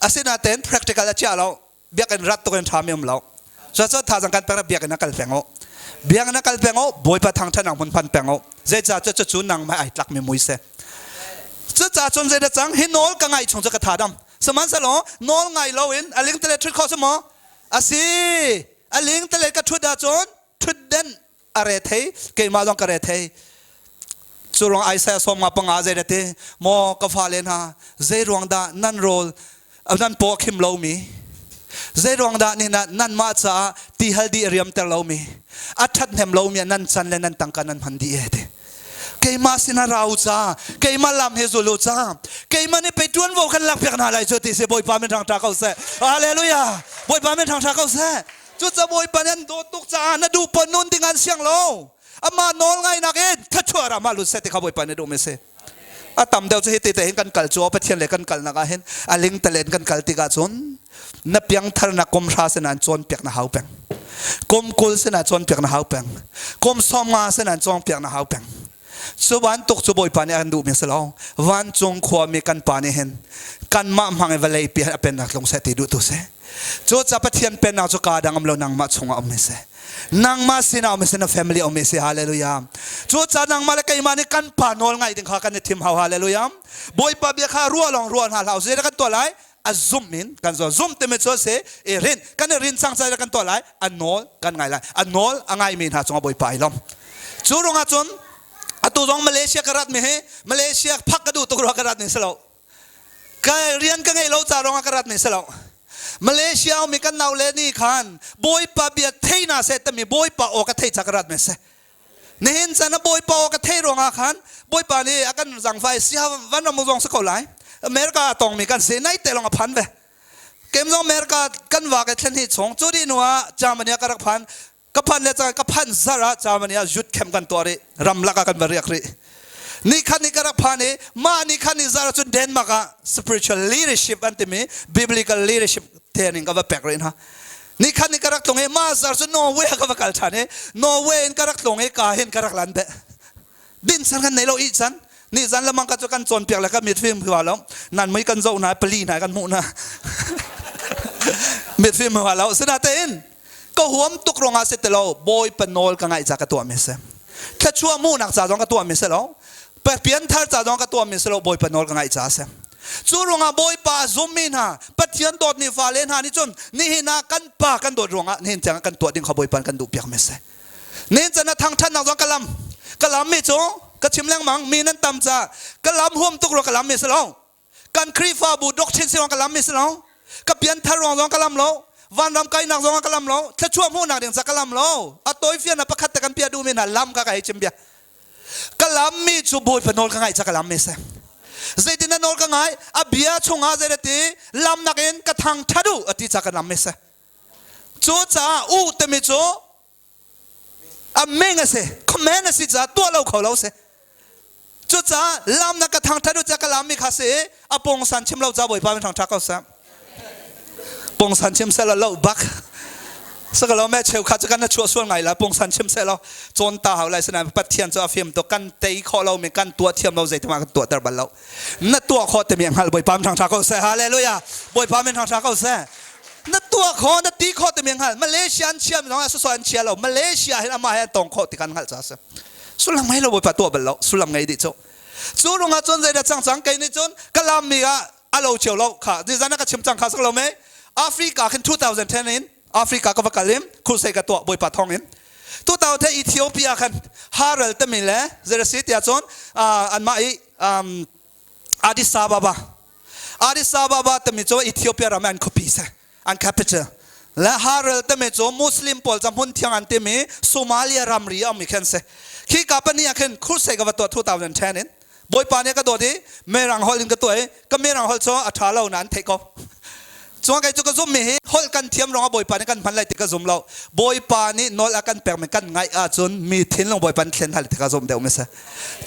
asinain practical a chia lo biakinn rat tuk in ṭha mi um lo cucaah thazang kan pek biakinn a kal peng u biakinn a kal peng u bawipa thangṭhat nang hmun phan peng u zeicah cu cu nangmah ai tlak mi mui si cucaah cun zeidah cang hi nawl ka ngaih chung cu ka tha dam sihmanhsehlaw nawl ngai loin a ling tele ṭhut khawh si maw asi a ling tele ka ṭhut ahcun ṭhutden a re thei keimah zong ka re thei cu ruang Isaiah 55 zei dah ti maw ka fale hna zei ruang dah nan rawl nan paw khim lomi zei ruang dah ni na nanmah caah ti hal dih riamter lomi a ṭhathnem lomi nan chan le nan tangka nan hman dih e ti keimah sinah rau ca keimah lam he zul u ca keimah nih pei ṭuanvo kan lak piak hna lai cu ti si Bawipa min thangṭha ko seh hallelujah Bawipa min thangṭha ko seh Cucaah Bawipa nih an dawt tuk caah na duh pon nun ding an siang lo. Amah nawl ngainak in thluachuah ram ah lut seh ti kha Bawipa nih duh mi si. A tam deuh cu hi ti te hin kan kal cu Pathian le kan kalnak ah hin a ling talen kan kal tikah cun na piangthar na kum hra sin an cawnpiak na hau peng. Kum 20 sin ah cawnpiak na hau peng. Kum 50 sin an cawnpiak na hau peng. Cu bantuk cu Bawipa nih a kan duhmi a si lo. Vancung khuami kan pa nih hin kanmah hmang in vawlei pi a pennak tlung seh ti duhtu si. Cucaah Pathian pennak cu kaa dang um lo nangmah chungah um si. Nangmah sinah um si na family um si. Hallelujah. Cucaah nangmah le keimah nih kan pa nawl ngaih ding kha kan i thim hau. Hallelujah. Bawipa bia kha ruah lawng ruah hna hlah usih. Zeidah kan tuah lai? A zum in kan zual. Zum timi cu a si i rin. Kan i rin cang cai kan tuah lai? A nawl kan ngai lai. A nawl a ngaimi hna cungah Bawipa ai lawm. Cu ruangah cun atu zong Malaysia ka rat mi hi Malaysia phak ka duh tuk rua ka rat ni si lo. Ka rian ka ngeih lo ca ruangah ka rat ni si lo. Malaysia mi kan nau le ni khan Bawipa bia thei na seh timi Bawipa aw ka thei ca ka rat mi si. Nihin chan a Bawipa aw ka thei ruangah khan Bawipa nih a kan zangfai sia van ram zong si ko lai. America a tong mi kan si nai te long a phan ve. Kem zong America kan wa ke thlen hi chung cu di nu ah Germany ka rak phan ka phan le cang ka phan zar ah Germany ah youth camp kan tuah rih ramlak ah kan va riak rih ni khan ni ka rak phan i mah ni khan ni zar cun Denmark ah spiritual leadership an timi biblical leadership training ka va pek rih hna ni khan ni ka rak tlung i mah zar cu Norway ah ka va kal ṭhan i Norway in ka rak tlung i ka hin ka rak lan beh din san kan nei lo i chan ni zan lamang ka cu kan cawnpiak le ka mit fim hua lo nan mui kan zoh na pali hna kan hmuh na mit fim hua lo sinatein ka huam tuk ruangah si ti lo Bawipa nawl ka ngaih ca ka tuah mi si thluachuah hmuhnak ca zong ka tuah mi si lo pianthar ca zong ka tuah mi si lo Bawipa nawl ka ngaih ca si cu ruangah Bawipa zummi hna Pathian dawtmi fale hna nih cun nihin ah kan pa kan dawt ruangah nihin tiang kan tuah ding kha Bawipa kan duh piak mi si nihin can ah thangthatnak zong ka lam ka lam mi cu ka chim lengmang mi nan tam ca ka lam huam tuk rua ka lam mi si lo kan Khrihfabu doctrine si ka lam mi si lo ka pianthar ruang zong ka lam lo vanram kainak zong ka lam lo thluachuah hmuhnak ding ca ka lam lo a tawifian na pakhat te kan pia duhmi hna lam ka ka hei chim bia ka lam mi cu Bawipa nawl ka ngaih ca ka lam mi si zeitin na nawl ka ngai a bia chungah zei ti lam nakin ka thang ṭha duh a ti ca ka lam mi si cu caah u timi cu a meng a si command a si caah tuah lo kho lo si cucaah lam na ka thangṭhat u ca ka lam mi kha si a pongsan chim lo ca bawipa min thangṭha ko seh pongsan chim seh lo bak sakalo me cheu kha cu kan na chuah sual ngai la pongsan chim seh lo cawn ta hau lai sinain pathian cu a fim to kan tei khawh lo mi kan tuah thiam lo zeitima kan tuah ter bal lo na tuah khawh timi hngal bawipa min thangṭha ko seh hallelujah bawipa min thangṭha ko seh na tuah khawh na ti khawh timi hngal Malaysia an chia mi zong ah an chia lo Malaysia hin amah he an tong khawh ti kan hngalh ca si sullam ngei lo bawipa tuah bal lo sullam ngei dih cu cu rungah cun zeidah cang cang kei nih cun ka lam mi ah a lo cio lo kha nizan ah ka chim cang kha sak lo me Africa khin 2010 in Africa ka va kal in crusade ka tuah bawipa thong in 2010 Ethiopia khan Haral tami le zeirasi tiah cun anmah i Addis Ababa Addis Ababa timi cu Ethiopia ram an khuapi si an capital le Harar timi cu Muslim pawl ca hmun thiang an timi Somalia ramri a ummi khi an si khi ka pahnih ah khin crusade ka va tuah 2010 in Bawipa nih ka dawt i mirang holh in ka tuah i ka mirang holh cu a ṭha lo nain theih ko Cun kei cu ka zummi hi holh kan thiam ruangah Bawipa nih kan hman lai ti ka zum lo. Bawipa nih nawl a kan pekmi kan ngaih ahcun mi thinlung Bawipa nih thlen hal ti ka zum deuh mi si.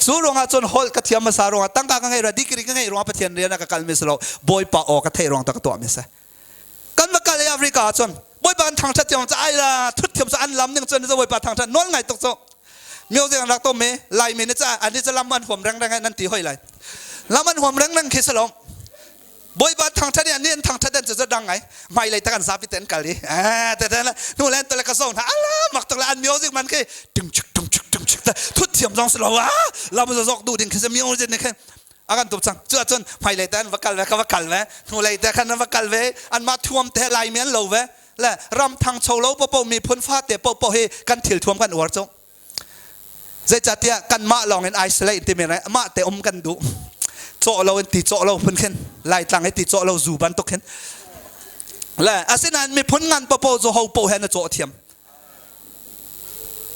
Cu ruangah cun holh ka thiam hmasa ruangah tangka ka ngeih ruangah degree ka ngeih ruangah Pathian rian ah ka kalmi si lo. Bawipa aw ka theih ruang ta ka tuahmi si. Kan va kal i Africa ah cun Bawipa an thangṭhat tiang ca ai la thut thiam cu an lam ning cun Bawipa thangṭhat nawl ngai tuk cu. Music an rak tom i Laimi nih ca an nih lam an huam rengreng nan ti hoi lai. Lam an huam rengreng khi si lo. Bawipa thangṭhat i annih an thangṭhat an cu dang ngai hmailei tak an zapi te an kal i te te hnu le tole ka zo hna ala mak tuk le an music man khi tung chik tung chik tung chik thut thiam zong si lo a lam zok duh ding khi si music nih khin a kan tup cang cu ahcun hmailei te an va kal ve ka va kal ve hnulei te khan an va kal ve anmah thuam te lai mi an lo ve le ram thangcho lo popo miphun fate popo hi kan thil thuam kan uar cu Zeicahtiah kanmah lawng in isolate timi le mah te um kan duh. Cawh lo in ti cawh lo phun khin Laitlang i ti cawh lo zu bantuk khin. Le asinain miphun ngan papo cu ho po he na cawh thiam.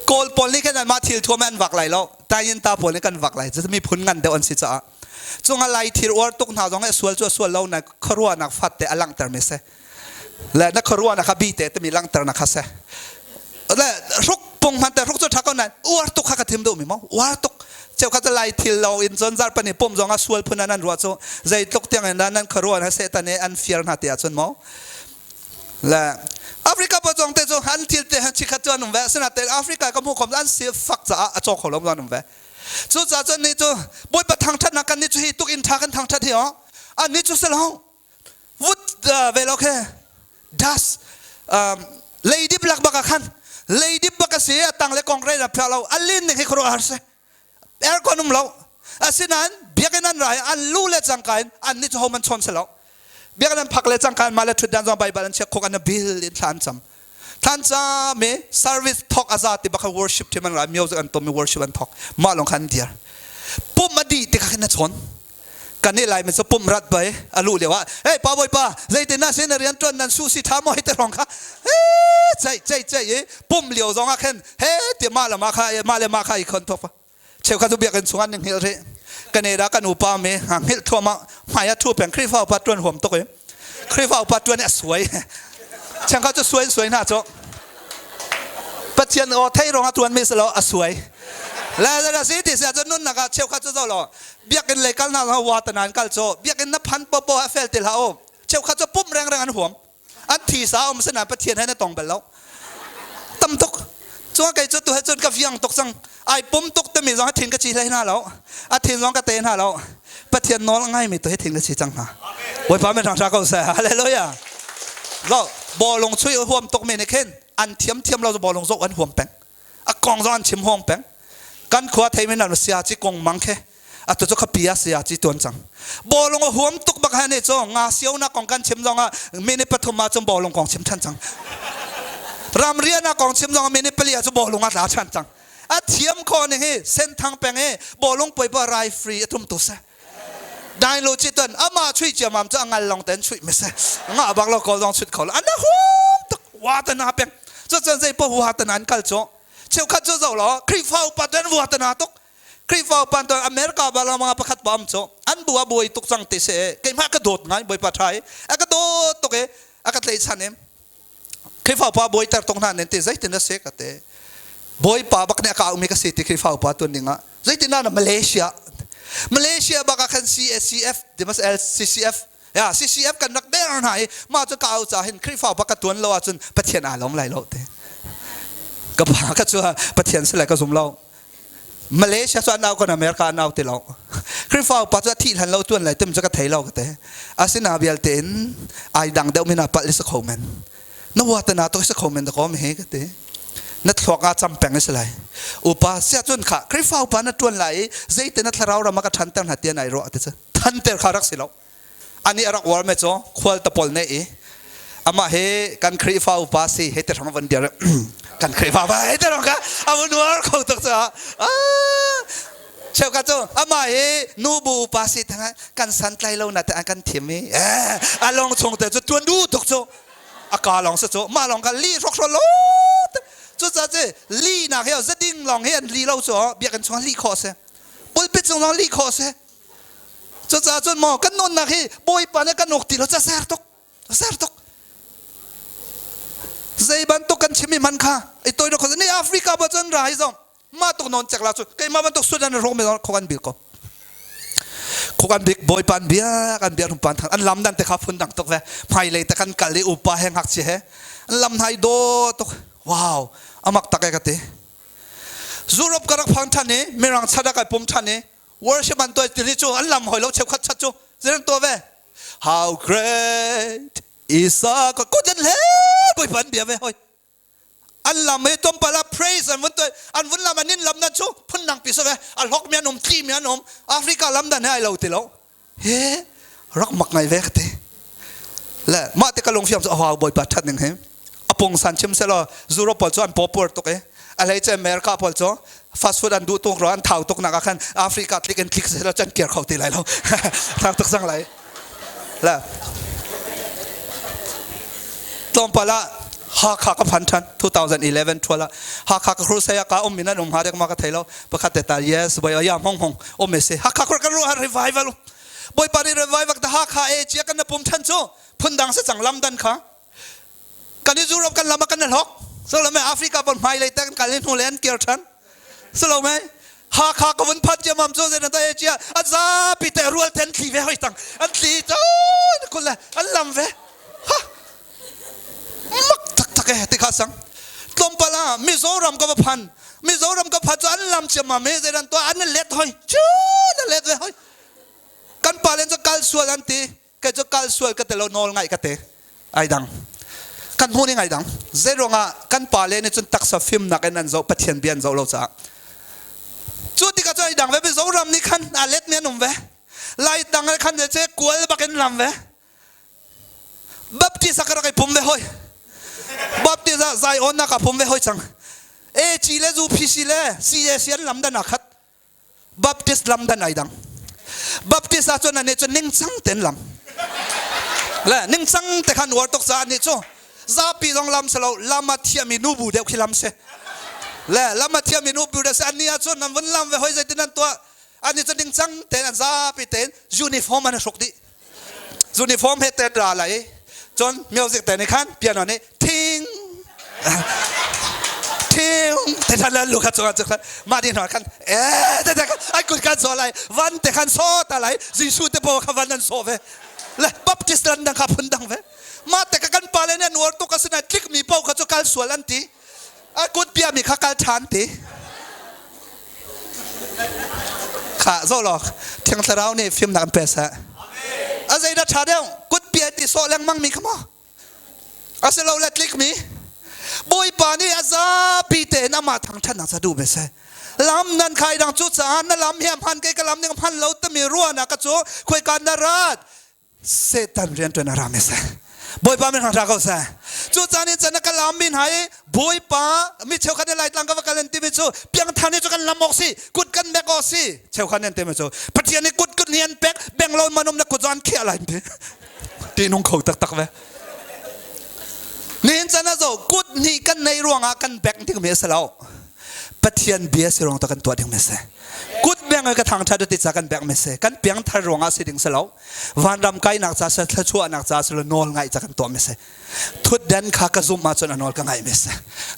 Kawl pawl nih khin anmah thil thuam an vak lai lo. Tayin ta pawl nih kan vak lai. Cu miphun ngan deuh an si caah. Cunga lai thil uar tuk hna zong he sual cu a sual lo na khuaruahnak fat te a langhter mi si. Le na khuaruahnak kha bi te timi langhternak kha si le hruk pung hman te hruk cu ṭha ko nain uar tuk kha ka thim duhmi maw uar tuk cheukhat cu lai thil lo in cun zarhpani pum zong ah sual phun an ruah cu zeitluk tiang in nan khuaruah na Satan nih an fiar hna ti ahcun maw le Africa pa zong te cu an thil te han chikhat cu an um ve asinain Africa ka hmuh khom an si fak caah a caw kho lo an um ve. Cucaah cun ni cu Bawipa thangṭhatnak kan nih cu hi tuk in ṭha kan thangṭhat hi aw. An nih cu si lo. Vut ve lo khe dust leidip lak bak ah khan leidip bak a si a tang le kong rei na phia lo a lin ning hi khuaruah har si. Aircon um lo. Asinain biakinn an ra i an lu le cangka in an nih cu homan chawn si lo. Biakinn an phak le cangka in mah le ṭhutdan zong Baibal an chiah khuk an bil in thla an cam. Thlanca me service thok aza ti baka worship team an ra music an tom i worship an thok mah lawng khan dir pum a dih tikah khin na chawn kan i lai mi cu pum rat bai a lu lio ah hey pa bawi pa zeitin na sin rian tuan nan su si tha mo hi te rong kha chei chei chei i pum lio zong ah khin he ti mah le mah kha mah le mah kha i khon thok cheukhat cu biakinn chungah an hngilh rih Canada kan upa mi hngilh thuahmah hmai ah thu peng Khrihfa upa tuan huam tuk i Khrihfa upa tuan i a suai changkhat cu suai suai hna cu Pathian aw thei rong a tuan mi si lo a suai le le si ti si ahcun nunnak ah cheukhat cu zo lo biakinn lei kal hna wa tanan kal cu biakinn na phan popo a fel ti hlah u cheukhat cu pum reng reng an huam an thisa um sinain Pathian he na tong bal lo tam tuk cun kei cu tu he cun ka fiang tuk cang ai pum tuk timi zong thin ka chi hlei hna lo a thin zong ka te hna lo Pathian nawl ngai mi tu he thin ka chi cang hna Bawipa min hrang ko seh hallelujah zo bawlung chui huam tuk mi nih khin an thiam thiam lo bawlung zoh an huam peng a kong zong an chim huam peng kan khua thei min an sia chi kong mang khe atu cu khapi ah sia chi tuan cang bawlung a huam tuk bak ha ne cu nga sio na kong kan chim zong ah minute pathum ah cun bawlung kong chim than cang ramrian ah kong chim zong ah minute pali ah cu bawlung a tla than cang a thiam kho ning hi senthang peng i bawlung poi pa rai free a tum tu se dai lo chi tuan ama chui chiamam cu a ngal long ten chui me se nga bak lo ko zong chut kho lo an hum tuk wa ta na peng cu cun zei po wa ta nan kal cu cheukhat cu zo lo Khrihfa upa ten wa ta na tuk Khrihfa upa tuan America balama pakhat pa am cu an bu a buai tuk cang ti se keimah ka dawt ngai bawipa tha i a ka dawt tuk i a ka tleichan i Khrihfa upa bawi ter tuk hna nen ti zeitin a si ka te bawipa bak nih a ka umi ka si ti Khrihfa upa tuan ding ah zeitin na Malaysia Malaysia bak ah khan CACF dimas LCCF ya CCF kan rak der hna i mah cu ka au ca hin Khrihfa upa ka tuan lo ahcun Pathian aa lawm lai lo te ka pa ka cu Pathian si lai ka zum lo Malaysia cu an au kan America an au ti lo. Khrihfa upa cu a thih hlan lo tuan lai tim cu ka thei lo ka te. Asina vialte in ai dang deuh min ah palh si kho men. Na wa na to si kho men da ko me ka te. Na thluak ah cam peng si lai. Upa sia cun kha Khrihfa upa na tuan lai i zeite na thlarau ram ah ka than ter hna tian ai ruah te cu. Than ter kha rak si lo. Ani a rak uar me cu khual tapol ne i amah hi kan Khrihfa upa si hei te hrang van dir kan Khrihfa upa hei te hrang ka a vun uar kho tuk cu cheukhat cu amah hi nubu upa si thang kan santlai lo na te an kan thim i a long chung te cu tuan du tuk cu a ka long se cu mah long ka li hrok lo cu ca ci li nak hi zading long hi an li lo cu biakinn chung li khawh se pulpit chung long li khawh se Cucaah cun maw kan nunnak hi Bawipa nih kan uk ti lo ca ser tuk ser tuk zei bantuk kan chim i man kha i toi kho ni Africa ba cun ra hi zong ma tuk non chek la cu keimah bantuk Sudan ro me kho kan bil ko kho kan bik Bawipa an bia kan bia rumpan thang an lam dan te kha phun dang tuk ve hmai lei te kan kal i upa he ngak chi he an lam nai do tuk wow amak tak e ka ti Europe ka rak phang than i mirang chan ah kai pum than i worship an tuah tiri cu an lam hoi lo cheukhat chat cu zeran tuah ve how great is our God kut an hle bawipa an bia ve hoi an lam he tlawmpal ah praise an vun tuah an vun lam an in lam nan cu phun dang pi so ve a hlok mi an um tli mi an um Africa lam dan he ai lo ti lo he rak mak ngai ve ka ti le mah te ka lung fiam cu a bawipa that ning he a pungsan chim selaw Europe pawl cu an popular tuk i a hlei ce America pawl cu fast food an duh tuk ro an thau tuk nak ah khan Africa tlik in tlik selaw can kir kho ti lai lo thau tuk cang lai la tlawmpal ah Hakha ka phan than 2011 thuala Hakha ka crusade ka um min an um ha dek ma ka thei lo pakhat te ta yes boy ya hong hong om se Hakha khur kan ru revival boy pa ni revival ta Hakha e chia kan na pum than chu phundang se chang lam dan kha Kan i Europe kan lam ah kan i hlok. So lo me Africa bon hmai lei te kan kal i hnu le an kir than. So lo me Hakha ka vun phat ciamam cu zei ta e chia a zapi te rual ten thli ve hoi tang an thli cun kul le an lam ve ha mak tak tak e ti kha sang tlawmpal ah Mizoram ka va phan. Mizoram ka pha cu an lam ciammam he zeidan tuah an let hoi cu na let ve hoi. Kan pa len cu kal sual an ti. Kei cu kal sual ka te lo nawl ngaih ka te. Ai dang. Kan hmuh ning ai dang. Zei ruangah kan pa le nih cun taksa fimnak in an zoh Pathian bia an zoh lo caah. Cu tikah cu ai dang ve Mizoram nih khan a let mi an um ve. Lai dang khan ce kual bak in lam ve. Baptist ah ka rak i pum ve hoi. Baptist ah Zion ah ka pum ve hoi cang. AC le UPC le CAC an lam dan aa khat. Baptist lam dan ai dang. Baptist ah cun ane cu ningcang ten lam. Le ningcang te khan uar tuk ca nih cu zapi zong lam se lo lam a thiami nu bu deuh khi lam se. Le lam a thiami nu bu deuh se anni ah cun nan vun lam ve hoi zeitin nan tuah ani cu ningcang ten an zapi ten uniform an hruk dih. Uniform he tet ra lai cun music te nih khan piano nih thing thing te than lu kha cungah cu khan mah ding hna khan e te te khan ai kut kan so lai van te khan so ta lai Jesuh te bo kha van an so ve le Baptist lan dang kha phun dang ve mah te ka kan pa le nih an uar tuk asinain tlik mi paoh kha cu kal sual an ti A kut piami kha kal ṭhan ti. Kha zoh law Thiang Thlarau nih fimnak an pe seh. A zeidah ṭha deuh? Kut pia ti sawh lengmang mi kha maw? A si lo le tlik mi? Bawipa nih a zapi tein amah thangṭhatnak ca duh ve seh. Lam nan khai dang cu caah na lam hi a hman kei ka lam ning hman lo timi ruahnak ka cu khuaika na rat Satan rianṭuan a ram seh. Bawipa min hra ko seh. Cu caan in chan ka lam min hai Bawipa mi cheukhat nih Laitlang ka va kal an timi cu piangthar nih cu kan lam awk si kut kan bek awk si cheukhat nih an timi cu Pathian nih kut kut nih an pek beng lo manum na kut an khiah lai ti ti nung kho taktak ve. Nihin chan ah zo kut hnih kan nei ruangah kan bek ding mi a si lo. Pathian bia si ruang ta kan tuah ding mi si. Kut beng ka thang ṭha ti ca kan bek mi si. Kan piangthar ruangah si ding si lo. Vanram kainak ca si thluachuahnak ca si lo nawl ngaih ca kan tuah mi si. Thutden kha ka zumh ahcun a nawl ka ngaih mi si.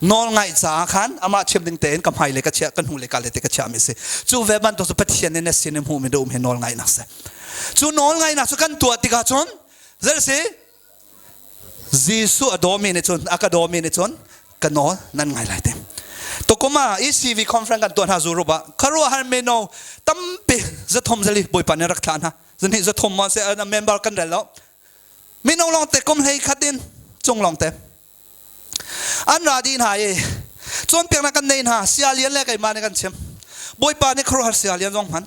Nawl ngaih caah khan amah chim ding tein ka hmai le ka chiah ka hnu le ka le te ka chiah mi si. Cu ve bantuk cu Pathian nih na sin in hmuh mi duh mi nawl ngaihnak si. Cu nawl ngaihnak cu kan tuah tikah cun zei si Jesuh a dawmi nih cun a ka dawmi nih cun ka nawl nan ngai lai te. Tukum ah ECV conference kan tuah hna Zurup ah khuaruahhar mino tampi zathum zali Bawipa nih rak thlah hna. Zani zathum ma se na member kan rel lo. Mino lawng te kum hlei khat in cung lawng te. An ra dih hna i cawnpiaknak kan nei hna sia lian le keimah nih kan chim. Bawipa nih khuaruahhar sia lian zong hman.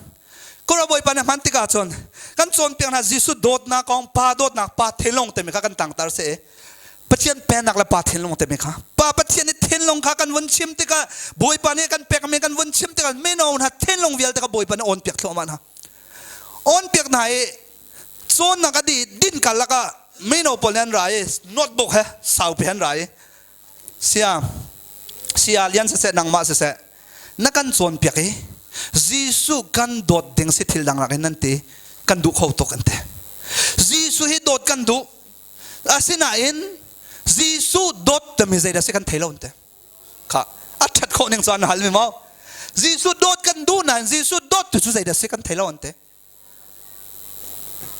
Kura Bawipa nih hman tikah cun kan cawnpiak hna Jesuh dawtnak kong Pa dawtnak Pa thinlung timi kha kan tangtar si i Pathian pennak le Pa thinlung timi kha Pa Pathian nih thinlung kha kan vun chim tikah Bawipa nih kan pekmi kan vun chim tikah mino hna thinlung vialte kha Bawipa nih awn piak thluahmah hna. Awn piak hna i cawnnak a dih din karlak ah mino pawl nih an ra i notebook he saupi an ra i Sia sia lian siseh nangmah siseh na kan cawnpiak i Jesuh kan dawt ding si thil dang rak in nan ti kan duh kho tuk an ti. Jesuh hi dawt kan duh asinain Jesuh dawt timi zeidah si kan thei lo an ti. Kha a ṭhat khawh ning cu an hal mi maw? Jesuh dawt kan duh nain Jesuh dawt tu cu zeidah si kan thei lo an ti.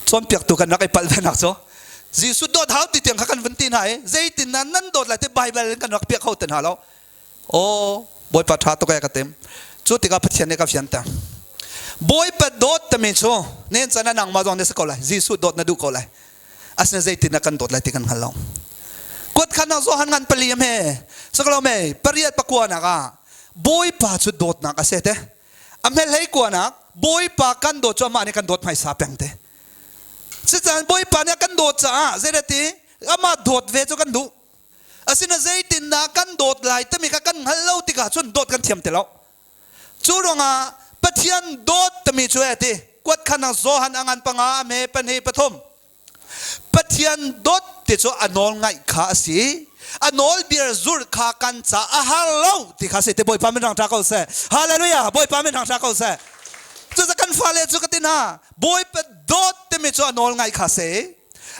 Cawnpiaktu kan rak i palh venak cu Jesuh dawt hau ti tiang kha kan vun ti hna i zeitin nan nan dawt lai ti Baibal in kan rak piah kho te hna lo. Aw Bawipa ṭha tuk ee ka tim. Cu tikah Pathian nih ka fianter. Bawipa dawt timi cu nen can ah nangmah zong na si ko lai. Jesuh dawt na duh ko lai. Asina zeitin na kan dawt lai ti kan hngal lo. Kuat khan ah Johan ngan pali am he sakalo me pariat pakua nak ah Bawipa cu dawtnak a se te. A hmelhlei kuanak Bawipa kan dawt cu amah nih kan dawt hmaisa peng te. Cucaah Bawipa nih a kan dawt caah zeirati amah dawt ve cu kan duh. Asina zeitindah kan dawt lai timi kha kan hngal lo tikah cun dawt kan thiam ti lo. Cu ruangah Pathian dawt timi cu ti kuat khan Johan a ngan panga a me pahnih pathum Pathian dawt ti cu a nawl ngaih kha a si. A nawlbia zulh kha kan ca a har lo ti kha si ti Bawipa min rang ṭha ko seh. Hallelujah! Bawipa min rang ṭha ko seh. Cucaah kan fale cu ka ti hna, Bawipa dawt timi cu a nawl ngaih kha si.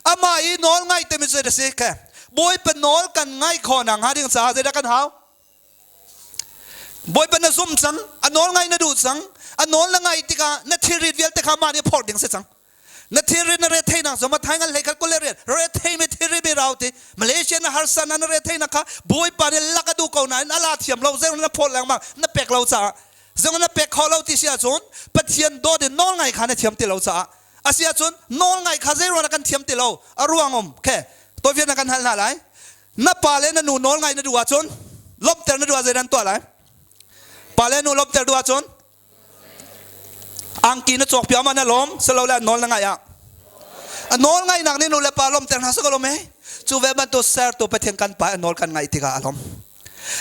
Amah i nawl ngaih timi cu a si ke. Bawipa nawl kan ngaih khawh nakhnga ding caah zeidah kan hau? Bawipa na zum cang, a nawl ngaih na duh cang, a nawl na ngaih tikah na thilrit vialte kha mah nih a phorh ding si cang. Na thilrit na retheinak zong mathai ngan hlei khat kul le riat rethei mi thilrit mi rau ti Malaysia na Na harsa na na rethei na kha Bawipa nih lak a duh ko nain a la thiam lo. Zei na phawt lengmang na pek lo caah, zong na pek kho lo ti si ahcun Pathian dawt in nawl ngai kha na thiam ti lo caah a si ahcun, nawl ngai kha zei ruang kan thiam ti lo a ruang um khe tawifian na kan hal hna lai. Na pa le na nu nawl ngai na duh ahcun, lawmhter na duh ah zei nan tuah lai? Pa le nu lawmhter duh ahcun angki na cawk piah ma na lawm silo le nawl na ngai ah a nawl ngaihnak nih nu le pa lawmter hna sa ko lo me? Cu ve bantuk sertu Pathian kan pa a nawl kan ngaih tikah a lawm,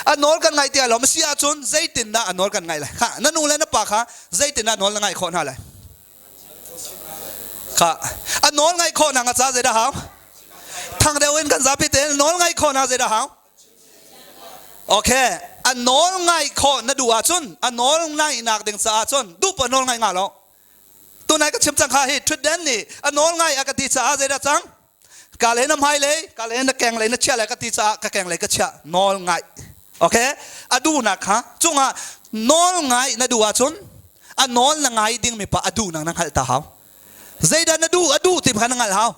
a nawl kan ngaih tikah a lawm. Si ahcun zeitindah a nawl kan ngaih lai? Kha na nu le na pa kha zeitindah nawl na ngaih khawh hna lai? Kha a nawl ngaih khawh nak a ca zeidah hau? Thang deuh in kan zapi te, nawl ngaih khawh nak zeidah hau? Okay, a nawl ngaih khawh na duh ahcun, a nawl ngaihnak ding caah cun duh pa nawl ngaih nga lo. Tunai ka chim cang kha, hi thutden nih a nawl ngai a ka ti caah zeidah cang? Ka le na hmai lei, ka le na keng lei na chia lai ka ti caah ka keng lei ka chiah, nawl ngaih. Okay, a duhnak kha cungah nawl ngai na duh ahcun a nawl na ngai ding mi pa a duhnak na hngalh ta hau. Zeidah na duh, a duh ti kha na hngalh hau.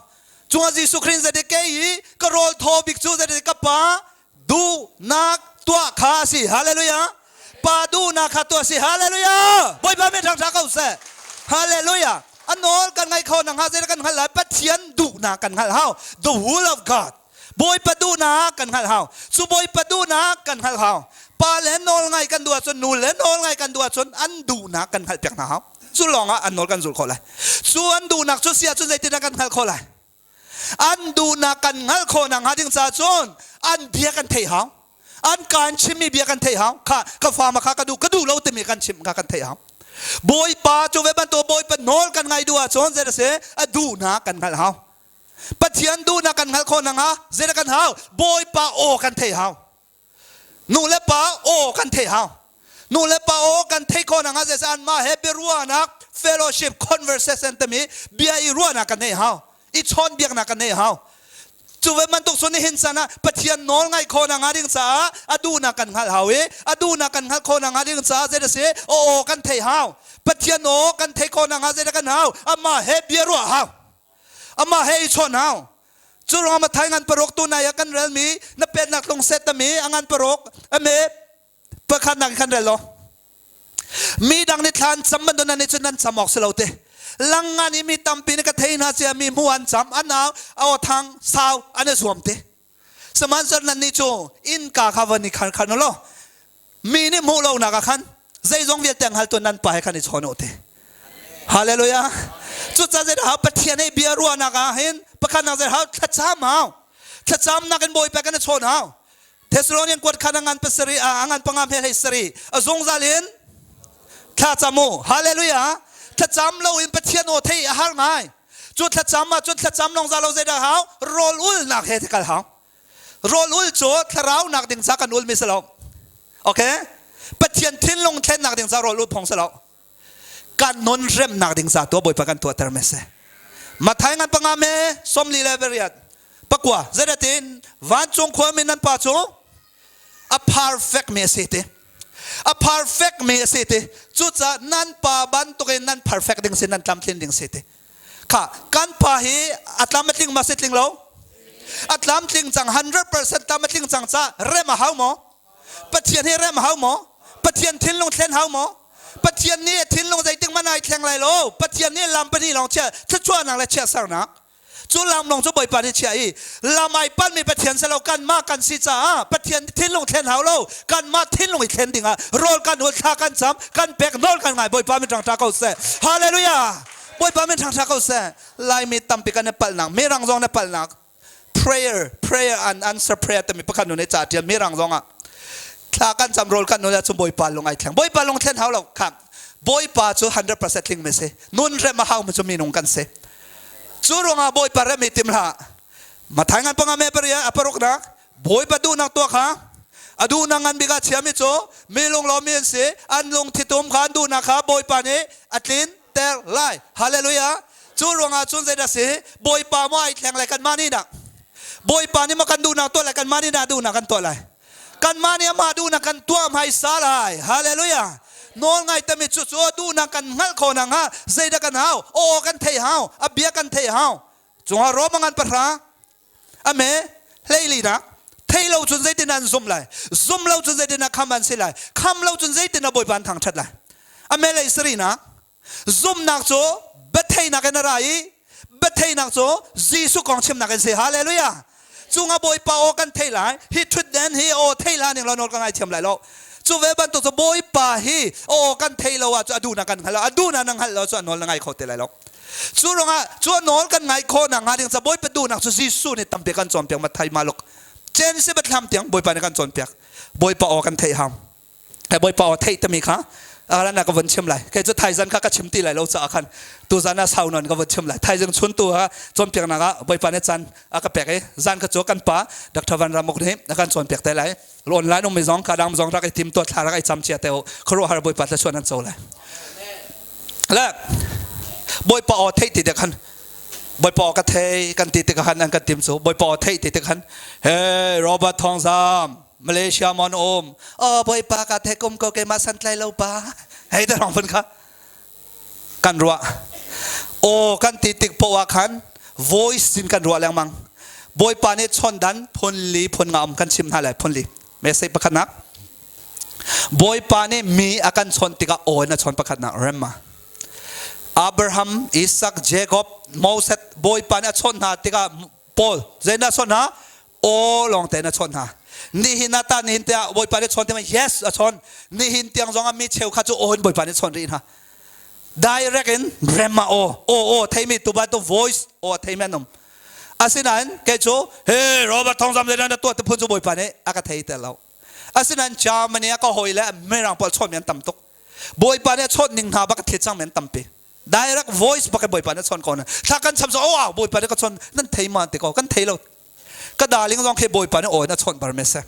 Cungah Jesuh Khrist zade ke i ka rawl thaw bik cu zade ka pa duhnak tuah kha a si. Hallelujah! Pa duhnak kha tuah si. Hallelujah! Bawipa min thangṭha ko seh. Hallelujah! A nawl kan ngaih kho nakhnga zeidah kan hngalh lai? Pathian duhnak kan hngalh hau. The will of God. Bawipa duhnak kan hngalh hau. Cu Bawipa duhnak kan hngalh hau. Pa le nawl ngai kan duh ahcun, nu le nawl ngai kan duh ahcun an duhnak kan hngalh piak hna hau. Cu lawngah an nawl kan zul khawh lai. Cu an duhnak cu si ahcun zeitindah kan hngalh khawh lai? An duhnak kan hngalh khawh nakhnga ding caah cun an bia kan theih hau. An kaan chimmi bia kan theih hau. Kha ka fa ma kha ka duh, ka duh lo timi kan chim kha kan theih hau. Bawipa cu ve bantuk Bawipa nawl kan ngai duh ahcun zei a si? A duhnak kan hngalh hau. Pathian duhnak kan hngalh khawh nakhnga zei kan hau? Bawipa aw kan theih hau. Nu le pa aw kan theih hau. Nu le pa aw kan theih khawh nakhnga zei anmah he biaruahnak, fellowship, conversation timi bia i ruahnak kan neih hau, i chawnbiaknak kan neih hau. Cu ve bantuk cun nihin chan ah Pathian nawl ngaih khawh nakhnga ding caah a duhnak kan hngalh hau i a duhnak kan hngalh khawh nakhnga ding caah zei a si? Aw aw kan theih hau. Pathian aw kan theih khawh nakhnga zei kan hau? Amah he bia ruah hau, amah he i chawn hau. Cu ruangah Mathai ngan paruk, tu nai ah kan relmi na pennak tlung set tami a ngan paruk ame pakhatnak kan rel lo. Mi dang nih thla an cam bantuk nan nih cun nan cam awk si lo te. Lang ngan i mi tampi nih ka thei hna cia mi hmu an cam, an au aw thang sau an i zuam te. Sihmanhsehlaw nan nih cu innka kha van i khar khan law mi nih hmuh lonak ah khan zeizong vialte hngaltu nan pa he khan i chawn u ti. Hallelujah! Cucaah zeidah Pathian he bia ruahnak ah hin pakhatnak zei hau? Thlacam hau. Thlacamnak in Bawipa kan i chawn hau. Thessalonian kuat khan a ngan pasarih, a ngan panga hme hlei sarih, a zungzal in thlacam u. Hallelujah! Thlacam lo in Pathian aw thei a har ngai. Cu thlacam ah cun thlacam lawng za lo, zeidah hau? Rawl ulnak he kal hau. Rawl ul cu thlarau nak ding ca kan ul mi si lo. Okay, Pathian thinlung thlennak ding ca rawl ul phung si lo. Kan nun remnak ding ca tu Bawipa kan tuahter me si. Mathai ngan panga me 48 pakua zeidatin vancung khuami nan pa cu a perfect mi a si ti, a perfect mi a si ti. Cucaah nan pa bantukin nan perfect ding si, nan tlamtlin ding si ti. Kha kan pa hi a tlam a tling ma si tling lo? A tlamtling cang, 100% tlam a tling cang ca rem a hau maw? Pathian hi rem a hau maw? Pathian thinlung thlen hau maw? Pathian nih a thinlung zeitik man ai thleng lai lo. Pathian nih lam pahnih lawng chia, thluachuahnak le chiatsernak. Cu lam lawng cu Bawipa nih chia i lam ai palmi Pathian si lo, kanmah kan si caah Pathian thinlung thlen hau lo. Kanmah thinlung i thlen dingah rawl kan ul, thla kan cam, kan pek, nawl kan ngai. Bawipa min ṭangṭa ko seh. Hallelujah! Bawipa min ṭangṭa ko seh. Laimi tampi kan i palhnak, Mirang zong na palhnak, prayer, prayer and answer prayer timi pakhat nu nih ca ṭial. Mirang zong ah thla kan cam, rawl kan ul ahcun Bawipa lung ai thleng. Bawipa lung thlen hau lo. Kha Bawipa cu 100% tling mi si. Nun rem a hau mi cu minung kan si. Cu ruangah Bawipa rem i tim hlah. Mathai ngan panga me paria a paruknak, Bawipa duhnak tuah kha a duhnak ngan bik ah chiami cu mi lunglawmmi an si, an lung thitum kha, an duhnak kha Bawipa nih a tlin ter lai. Hallelujah! Cu ruangah cun zeidah si? Bawipa maw ai thleng lai, kanmah nih dah? Bawipa nih maw kan duhnak tuah lai, kanmah nih dah duhnak kan tuah lai? Kanmah nih amah duhnak kan tuah hmaisa lai. Hallelujah! Nawl ngai tami cu cu duhnak kan hngalh khawh nakhnga zeidah kan hau? Aw kan theih hau, a bia kan theih hau. Cungah Rome ngan pahra ame hleili nak. Thei lo cun zeitin an zum lai? Zum lo cun zeitin ah kham an si lai? Kham lo cun zeitin ah Bawipa an thangṭhat lai? A melei sarihnak zumnak cu biatheinak in a ra i biatheinak cu Jesuh kong chimnak in si. Hallelujah! Cungah Bawipa aw kan thei lai. Hi ṭhutden hi aw thei la ning law nawl ka ngaithiam lai lo. Cu ve bantuk cu Bawipa hi aw kan thei lo ahcun a duhnak kan hngal lo. A duhnak na hngalh lo cu a nawl na ngai kho te lai lo. Cu ruangah cu a nawl kan ngaih khawh nakhnga ding ca Bawipa duhnak cu Jesuh nih tampi kan cawnpiak Matthai Maluk Chen si Bethlehem tiang Bawipa nih kan cawnpiak. Bawipa aw kan theih hau. He Bawipa aw theih tami kha aran ka von chim lai. Kei cu thaizan kha ka chim ti lai lo caah khan tuzan ah sau nawn ka von chim lai. Thaizing chun tu ah cawnpiaknak ah Bawipa nih caan a ka pek i zan kha cu kan pa Dr. Van Ramuk nih a kan cawnpiak te lai. Online um mi zong ka dang zong rak i tim tuah thla rak i cam cia te u. Khuaruahhar Bawipa thlachuan an co lai. Le Bawipa aw theih ti te khan Bawipa aw ka thei kan ti tikah khan an kan tim cu Bawipa aw theih ti tikhan hey Robert Thawngzam Malaysia mon um oh Bawipa ka thei kum ko keimah santlai lo pa hei te rong phun kha kan ruah aw kan ti tik poah khan voice in kan ruah lengmang Bawipa nih chon dan phun li phun nga um kan chim hna lai phun li message pakhatnak Bawipa nih mi a kan chawnh tikah aw in a chawn pakhatnak rem ma Abraham, Isaac, Jacob, Moses Bawipa nih a chawnh hna tikah Paul zeidah a chawnh hna? Aw lawng tein a chawnh hna. Nihin ah tah nihin tiah Bawipa nih chawn tiang yes a chawn. Nihin tiang zong ah mi cheukhat cu aw in Bawipa nih chawn rih hna. Direct in rem ah aw aw aw theimi tu bantuk voice aw theimi an um. Asinain kei cu hey Robert Thawngzam zeidah na tuah ti phun cu Bawipa nih a ka thei te lo. Asinain Germany ah ka hawi le Mirang pawl chawnmi an tam tuk. Bawipa nih a chawnh ning hna bak a thlet cang men tampi. Direct voice bak in Bawipa nih a chawn ko na. Thla kan cham so oh au Bawipa nih ka chawn nan thei ma ti ko kan thei lo. Ka darling zong khi Bawipa nih aw in a chawnh bar me se.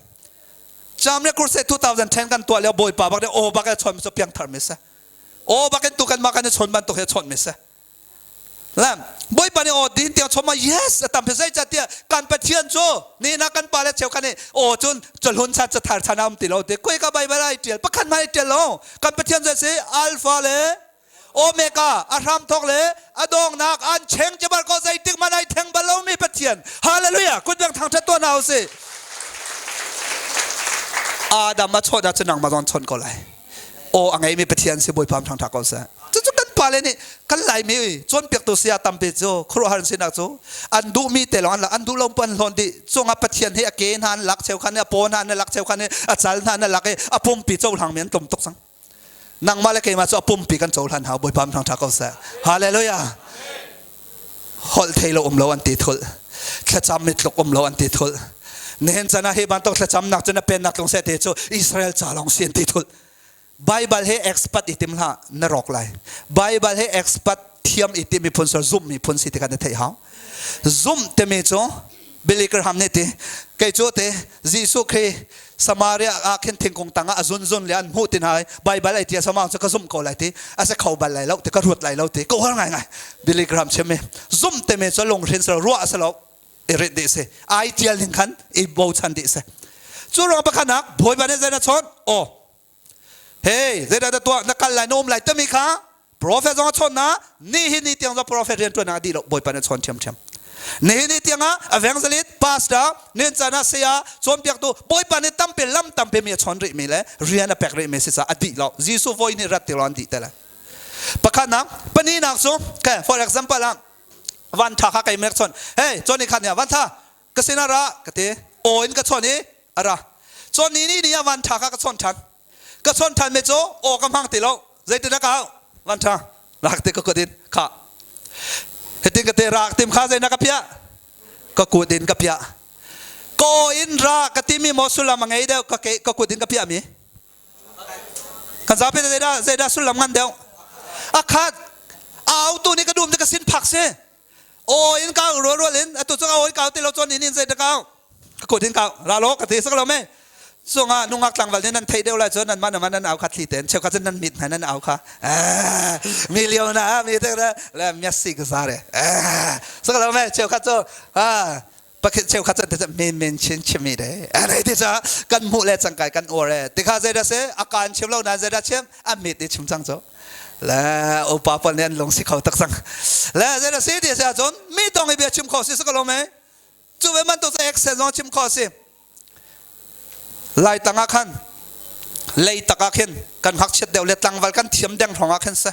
Germany Crusade 2010 kan tuah lio Bawipa bak nih aw bak in a chawn mi cu piangthar mi se. Aw bak in tu kan mah kan i chawn bantuk hi a chawnh mi se. Lam Bawipa nih aw din tiang chom yes a tam zeicahtiah kan Pathian cu ni na kan pa le cheu kan i aw cun cahlun chan cathar chan a um ti lo ti koi ka Bible ai tial pakhat hmai tial lo kan Pathian cu si Alpha le Omega a hram thok le a dongnak an cheng jabar ko zeitik man ai theng bal lomi Pathian hallelujah kut bang thangthat tuah hna usih Adam a chawt ahcun nangmah zong chon ko lai aw a ngeimi Pathian si Bawipa thangṭha ko seh. Cucu kan pale nih kan Laimi cawnpiaktu saya tampi cu khuaruahhar sinak cu an duhmi te lawng an lak an duh lo an hlawn dih cungah Pathian hi a ke hna an lak cheukhan i a paw hna an lak cheukhan i a cal hna an lak i a pumpi cohlang mi an tlum tuk cang. Nangmah le keimah cu a pumpi kan cohlan hau Bawipa thangṭha ko seh. Hallelujah. Holh thei lo um lo an ti thul. Thlacam mi tluk um lo an ti thul. Nihin chan ah hi bantuk thlacamnak cu na pennak tlung seh ti cu Israel ca lawng si an ti thul. Bible he expert i tim hlah na rawk lai. Bible he expert thiam i timi phun sur zumh mi phun si ti kha na theih hau. Zumh timi cu Billy Graham nih ti kei cu te Jesuh khi Samaria ah khin thingkung tang ah a zunzun le an hmuh ti hna Bible ai tia sama cu ka zumh ko lai ti a se kho bal lai lo ti ka ruat lai lo ti ka uar ngai ngai Billy Graham chim mi zumh timi cu lunghrin si lo ruah si lo i rit dih si ai tial ning khan i bochan dih si cu ruang pakhatnak Bawipa nih zei na chawn aw hey zeidah na tuah na kal lai na um lai timi kha prophet zong a chawn na ni hi ni tiang zong prophet rian tuan ah dih lo Bawipa nih chawn ṭhiamṭhiam nihin ni tiang ah evangelist pastor nin caan ah saya cawnpiaktu Bawipa nih tampi lam tampi mi a chawn rih mi le rian a pek rih mi si caah a dih lo Jesuh voi nih rat ti lo an dih te lai pakhatnak pahnihnak cu okay, for example ah van tha kha kai mek chon hey chon ni khan ya van tha ka sin ah ra ka ti aw in ka chon i a ra chon ni ni ni ah van tha kha ka chon than ka chon than me cu aw ka hmang ti lo zeitin ka hau van tha rak te ka kut in kha hitin ka te rak tim kha zei na ka piah ka kut in ka piah ko in ra ka timi maw sullam a ngei deuh ka ke ka kut in ka piah mi kan zapi zeidah zeidah sullam ngan deuh a khat a autu nih ka dum te ka sin phak si aw in kau rual rual in atu cu aw in kau ti lo cun in in zei ta kau ka kut in kau ra lo ka ti sak lo me cungah nungak tlangval nih nan theih deuh lai cun nan mah nan au kha thli ten cheukhat cun nan mit hna nan au kha mi lio na mi te le messi ka za re sak lo me cheukhat cu pakhat cheukhat cun te men men chin chimi de anei ti ca kan hmuh le cangkai kan uar e tikha zei dah se a kaan chim lo na zei dah chim a mit i chim cang cu le upa pawl nih an lung si kho tak cang le zei dah si ti si ahcun mi tong i bia chim kho si si ko lo me cu ve man tu accent zong chim kho si. Laitlang ah khan leitak ah khin kan ngakchiat deuh le tlangval kan thiam deng hrawng ah khin se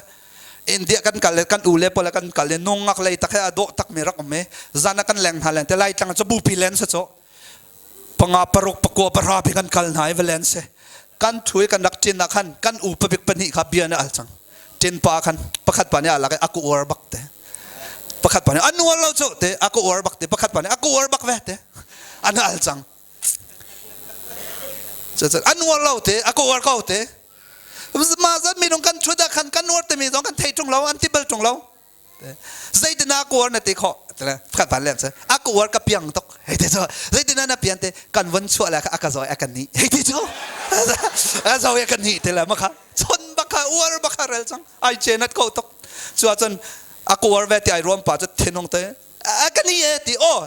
India kan kal le kan u le pawl kan kal le nungak leitak he a dawh tak mi rak um i zan ah kan leng hna len te Laitlang cu bupi len se cu panga paruk pakua pahra bi kan kal hna i va len se kan thu i kan rak ṭin ah khan kan u pabik pahnih kha bia nih al cang ṭin pa khan pakhat pa nih a lak i a ka uar bak te pakhat pa nih an uar lo cu te a ka uar bak te pakhat pa nih a ka uar bak ve te an al cang an uar lo te a ka uar ko te mah zat minung kan ṭhut ah khan kan uar timi zong kan thei ṭung lo an ti bal ṭung lo zeitinah ka uar na ti khawh kan van lem a ka uar ka piang tuk hei ti cu zeitinah na pian te kan von chuah le a ka zawi a kan nih hei ti cu a zawi a kan nih te le ma kha chon bak kha uar bak kha rel cang ai che nat ko tuk cu ahcun a ka uar ve ti ai ruam pa cu thinung te a ka ni e ti aw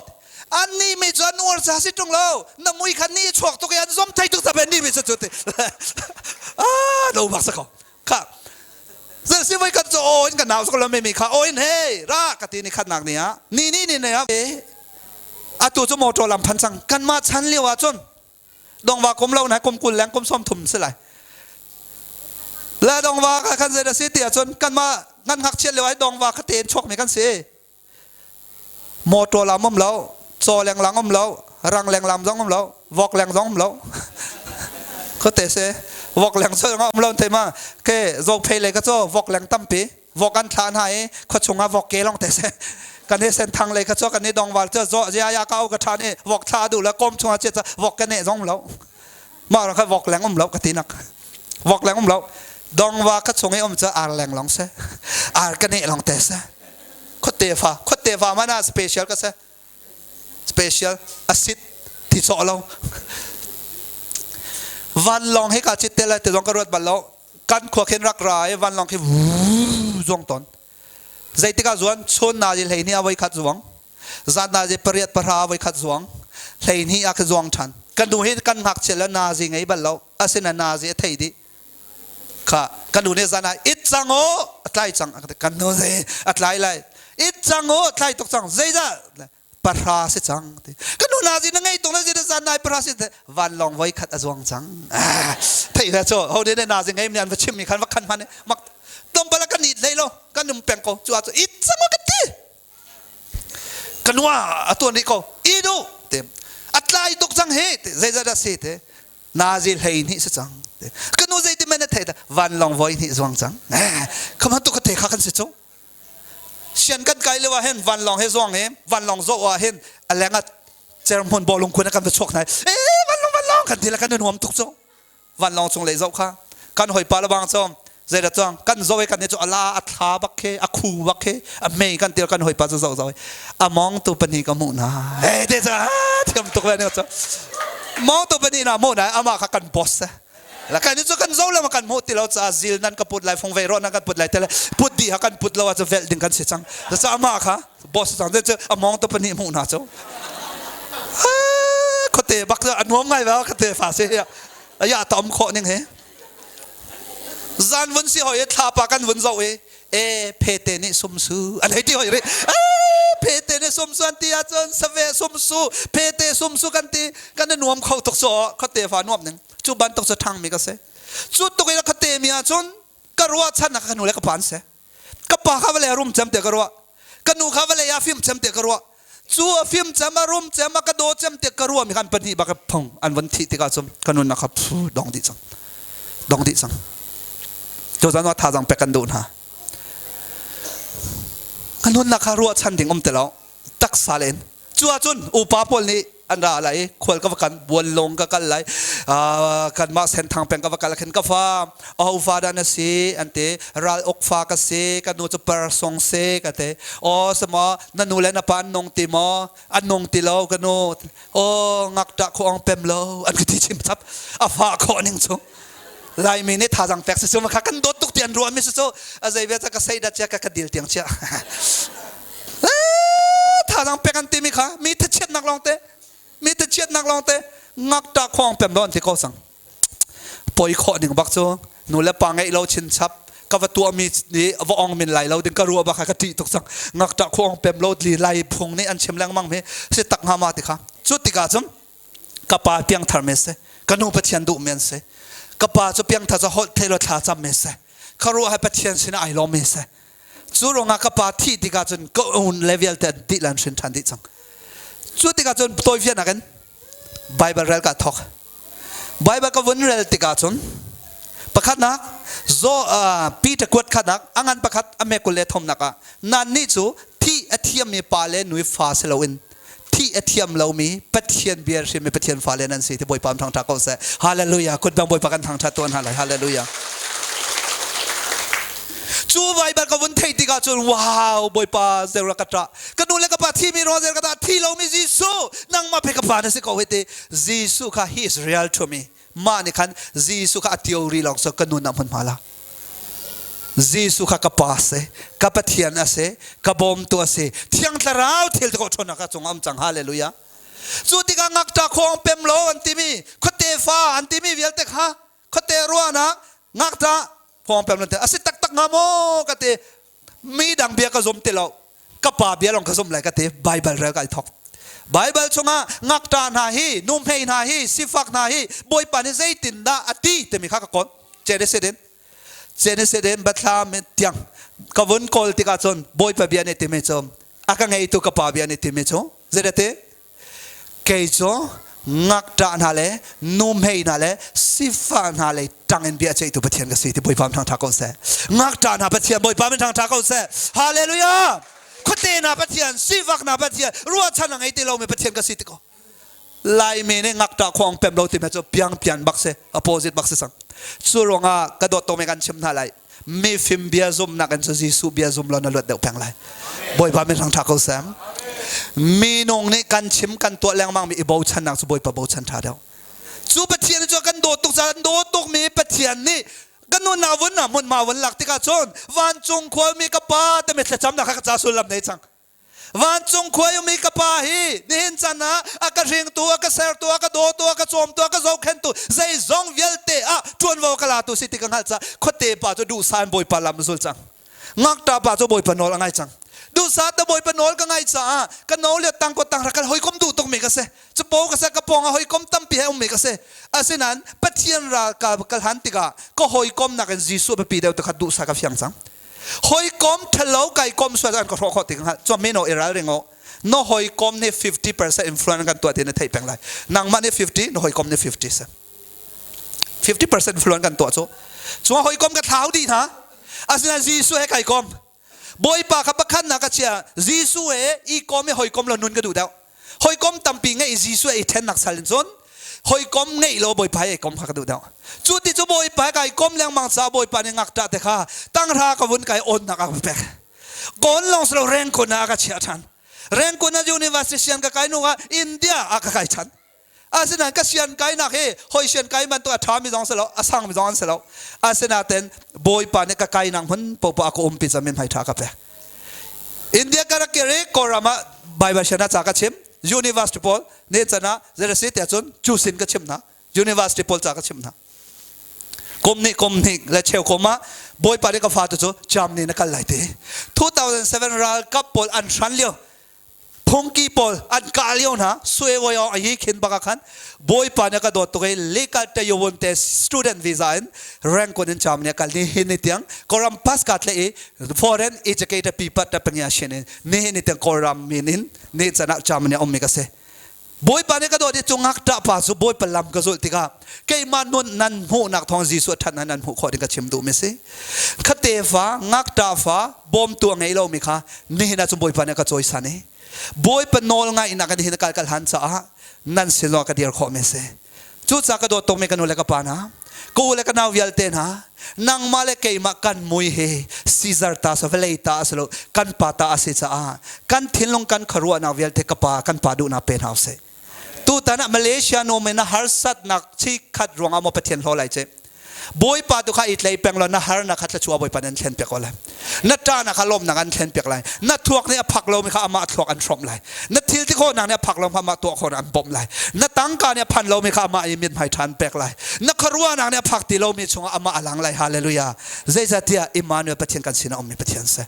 an ni mi cu an uar sa si tung lo na mui kha ni chuak tuk i an zom thei tuk sa ni mi cu cu ti ah no bak sa ko kha zel si voi kan cu aw in kan nau ko lo mi kha aw in hey ra ka ti ni khat nak ni ah ni ni ni ne ah atu cu motor lam phan cang kan mah chan lio ah cun dongva kum lo na kum kul leng kum som thum si lai la dongva kha kan zei da si ti ahcun kan mah ngan ngakchiat lio ai dongva kha tein chuak mi kan si Motor lam um lo, caw lenglang um lo, rang lenglam zong um lo, vok leng zong um lo. Ko te se vok leng zong um lo te ma ke zok phei le ka cho vok leng tampi vok an thla hna i khua chung ah vok ke long te se kan he sen thang le ka cho kan ni dong wal cho zo ya ya ka u ka tha ni vok thla du la kom chung ah che vok ka ne zong lo ma ra kha vok leng um lo ka ti nak vok leng um lo dong wa ka chung i um cha ar leng long se ar ka ne long te se khuate fa khuate fa mana special ka se special acid thi sawh lo vanlawng hi ka chit te lai te zong ka ruat bal lo kan khua khin rak ra i vanlawng khi zuang ton zeitikah zuan chun na ji hlei ni a voi khat zuang zan na ji pariat pahra voi khat zuang hlei ni a ka zuang than kan nu hi kan ngakchia le na zi ngei bal lo asina na zi a thei dih kha kan nu nih zan ah it cang u a tlai cang kan nu zei a tlai lai it cang u a tlai tuk cang zeidah pahra si cang ti kan nu na zi na ngei tuk na zi na zan nai pahra si vanlawng voi khat a zuang cang thei ve cho ho ne na zi ngei mi an va chim mi khan va khan man mak tombala kan it lei lo kan um peng ko chu a chu it cang ka ti kanua a tuan rih ko i du te a tlai tuk cang he te zeizat a si te nazi hlei hnih si cang ka nu zeiti men na thei ta vanlawng voi hnih zuang cang kha tu ka the kha kan si cu sian kan kai lio ah hin vanlawng he zuang he vanlawng zoh ah hin a leng ah cerhmun bawlung khun kan va chuak nai e vanlawng vanlawng kan ti la kan nuam tuk cu vanlawng chung lei zoh kha kan hoi pa lebang cu zeidah chuang kan zoh i kan cu ala a thla bak khi a khu bak khi a mei kan til kan hoi pa cu zoh zoh a mong tu pahnih ka hmuh na he te cha thiam tuk le ne chu mong tu pahnih na hmuh na ama kha kan boss la kan cu kan zo le kan hmuh ti lo cha zil nan ka put lai fung vei ro nan kan put lai tele put di ha kan put lo a chu vel ding kan si cang cha ama kha boss cang chu a mong tu pahnih hmuh na chu khote bak a nuam ngai ba khote fa se ya ya tom khawh ning he zan vun si hoi thlapa kan vun zoh i e phete nih sumsu an hei ti hoi ri phete nih sumsu an ti ahcun save sumsu phete sumsu kan ti kan i nuam kho tuk so khote fa nuam ning cu bantuk cu ṭhang mi ka si cu tuk in khote mi ahcun ka ruahchan ka nu le ka pa an si ka pa kha vale rum cem te ka ruah ka nu kha vale ya fim cem te ka ruah cu a fim cem a rum cem a ka daw cem te ka ruah mi khan pahnih bak phung an von thih tikah cun ka nun kha phu dong dih cang dong dih cang cu zan wa thazang pek kan duh hna ka nun kha ruahchan ding um te lo taksa len Cu ahcun upa pawl nih an ra lai i khual ka va kan buanlung ka kal lai kanmah Senthang peng ka va kal khin ka fa aho fa dah na si an ti ral uk fa ka si ka nu cu persong si ka ti aw sama na nu le na pa an nung ti maw an nung ti lo ka nu aw ngakṭah khuang pem lo an ka ti chim chap a fa khawh ning cu Laimi nih thazang pek si cu kha kan dawt tuk ti an ruah mi si cu a zei ve ca ka sei da chia ka ka dil tiang chia thazang pek an timi kha mi thachiatnak lawng te mi thachiatnak lawng te ngakṭah khuang pem lo an ti ko sang poi khawh ning bak cu nu le pa ngeih lo chin chap ka va tuah mi nih va ong min lai lo ding ka ruah bak ka ṭih tuk cang ngakṭah khuang pem lo li lai phung nih an chim lengmang mi si tak hnga ma ti kha cu tikah cun ka pa piangthar me si. Ka nu Pathian duhmi an si. Ka pa cu piangthar cu holh thei lo thla cammi si. Ka ruah he Pathian sinah ai lawmmi si. Cu ruangah ka pa thih tikah cun ka un le vialte an dih le an hrin ṭhan dih cang. Cu tikah cun tawifiannak in Bible rel ka thawk. Bible ka vun rel tikah cun pakhatnak zo Peter kuat khatnak a ngan pakhat a me kul le thumnak ah nan nih cu thih a thiammi pa le nu fa si loin thih a thiam lomi Pathian bia hrimmi Pathian fale nan si ti Bawipa thangṭhat ko seh. Hallelujah. Kut bang Bawipa kan thangṭhat tuan hna lai. Hallelujah. Cu Bible ka vun theih tikah cun wow Bawipa zero ka ṭah. Ka nu le ka pa thi mi ruang zer ka ṭah thi lomi Jesuh nangmah pei ka pa na si ko hei ti Jesuh kha he is real to me. Mah nih khan Jesuh kha a theory lawng so ka nun ah hmunhma la. Jesuh kha ka pa si, ka Pathian a si, ka bawmtu a si. Thiang Thlarau thil ti ko ṭhawnnak ka cung am cang. Hallelujah. Cu tikah ngakṭah khuang pem lo an timi, khuate fa an timi vialte kha khuate ruahnak ngakṭah khuang pem lo a si taktak hnga maw ka ti. Mi dang bia ka zum ti lo. Ka pa bia lawng ka zum lai ka ti. Bible rel ka i thok. Bible chungah ngakṭah hna hi, nuhmei hna hi, sifak hna hi Bawipa nih zeitindah a ti timi kha ka kawl. Genesis in Genesis in Bethlehem tiang ka vun kawl tikah cun Bawipa bia nih timi cu a ka ngeitu ka pa bia nih timi cu zeidah ti kei cu ngakṭah hna le nuhmei hna le sifah hna lei ṭang in bia ceihtu Pathian ka si ti Bawipa min thangṭha ko seh. Ngakṭah hna Pathian Bawipa min thangṭha ko seh. Hallelujah! Khuate hna Pathian, sifak hna Pathian, ruahchan a ngei ti lomi Pathian ka si ti ko. Laimi nih ngakṭah khuang pem lo timi cu piangpian bak si, opposite bak si cang. Cu ruangah ka dawt tawmi kan chim hna lai. Mifim bia zumnak in cu Jesuh bia zum lo na luat deuh peng lai. Bawipa min hrang ṭha ko seh. Minung nih kan chim kan tuah lengmang mi i bochannak cu Bawipa bochan ṭha deuh. Cu Pathian cu kan dawt tuk caah kan dawt tuk mi Pathian nih kan nunnak vun na hmunhma vun lak tikah cun vancung khuami ka pa timi thlacamnak kha ka ca sullam nei cang. Vancung khua i ka pa hi nihin chan ah a ka hringtu, a ka sertu, a ka dawtu, a ka cawmtu, a ka zohkhentu, zeizong vialte ah ṭuanvo ka latu si ti ka hngalh caah khuate pa cu duhsah in Bawipa lam zul cang. Ngakṭah pa cu Bawipa nawl a ngai cang. Duhsah te Bawipa nawl ka ngai caah ka no le tang ko tang rak hawikom duh tukmi ka si. Capo ka si, ka pawng ah hawikom tampi he ummi ka si. Asinain Pathian ral ka kal han tikah ka hawikom nakin Jesuh biapi deuh ti kha duhsah ka fiang cang. Hawikom ṭhalo kai kom sual an ka hrawh khawh ti ka hngalh. Cun mino i ralring u. Na hawikom nih 50% influence kan tuah ti na theih peng lai. Nangmah nih 50, na hawikom nih 50 si. 50% influence kan tuah cu. Cun hawikom ka thlau dih hna. Asinain Jesuh he kai kom. Bawipa kha pakhat na ka chia. Jesuh he i kom i hawikom lo nun ka duh deuh. Hawikom tampi ngeih Jesuh i ṭhennak sal in cun hawikom ngeih lo Bawipa he i kom kha ka duh deuh. Cu ti cu Bawipa he kai kom lengmang caah Bawipa nih ngakṭah te kha tanghra ka vun kai awnnak a ka pek. Kawn lawng si lo Rangoon ah a ka chiah ṭhan. Rangoon ah University sian ka kai hnu ah India ah ka kai ṭhan. Asinain ka sian kainak hi hoi sian kai bantuk a ṭhami zong si lo, a sangmi zong an si lo. Asinain Bawipa nih ka kainak hmun poah a ka umpi caah mithmai ṭha ka pek. India ka rak kir i Kawlram ah Bible sian ah ca ka chim. University pawl ne can ah zei si tiah cun cu sin ka chim hna. University pawl ca ka chim hna. Kum nih kum hnih le cheu kum ah Bawipa nih ka fa tu cu Germany na kal lai ti. 2007 ralkap pawl an hran lio phungki pawl an kah lio hna sue voi a hi khin bak ah khan bawipa nih ka dawt tuk i legal tayowon te student visa in Rangoon in Germany kal ni hin ni tiang Kawlram pass ka tle i foreign educated people ta pangya shin in ni hin ni tiang Kawlram min in ni chan ah Germany um mi ka si Bawipa nih ka dawt i cu ngakṭah pa cu Bawipa lam ka zulh tikah keimah nun nan hmuhnak thawng Jesuh a ṭhat nan hmuh khawh ding ka chim duhmi si. Kha tefa ngakṭah fa bawmtu a ngei lomi kha nihin ah cun Bawipa nih a ka cawisan i Bawipa nawl ngaihnak in nihin kal kal han caah nan sin zongah ka dir khawhmi si. Cucaah ka dawt tukmi ka nu le ka pa hna, ka u le ka nau vialte hna, nangmah le keimah kan mui hi Caesar ta sa vawlei ta a si lo, kan pa ta a si caah kan thinlung kan khuaruahnak vialte ka pa kan pa duhnak pe hna usih. Tutan ah Malaysia nu men na harsatnak chikhat ruangah maw Pathian hlaw lai ci. Bawipa tu kha i tlei peng law na har na kha thluachuah Bawipa nan thlen piak ko lai. Na ṭa na kha lawmnak an thlen piak lai. Na thuak nih a phak lomi kha amah thluak an hrawmh lai. Na thil ti khawhnak nih a phak lomi kha amah tuah khawhnak an bawmh lai. Na tangka nih a phan lomi kha amah i mithmai ṭha an pek lai. Na khuaruahnak nih a phak ti lomi chungah amah a lang lai. Hallelujah. Zeicahtiah Immanuel Pathian kan sinah ummi Pathian si.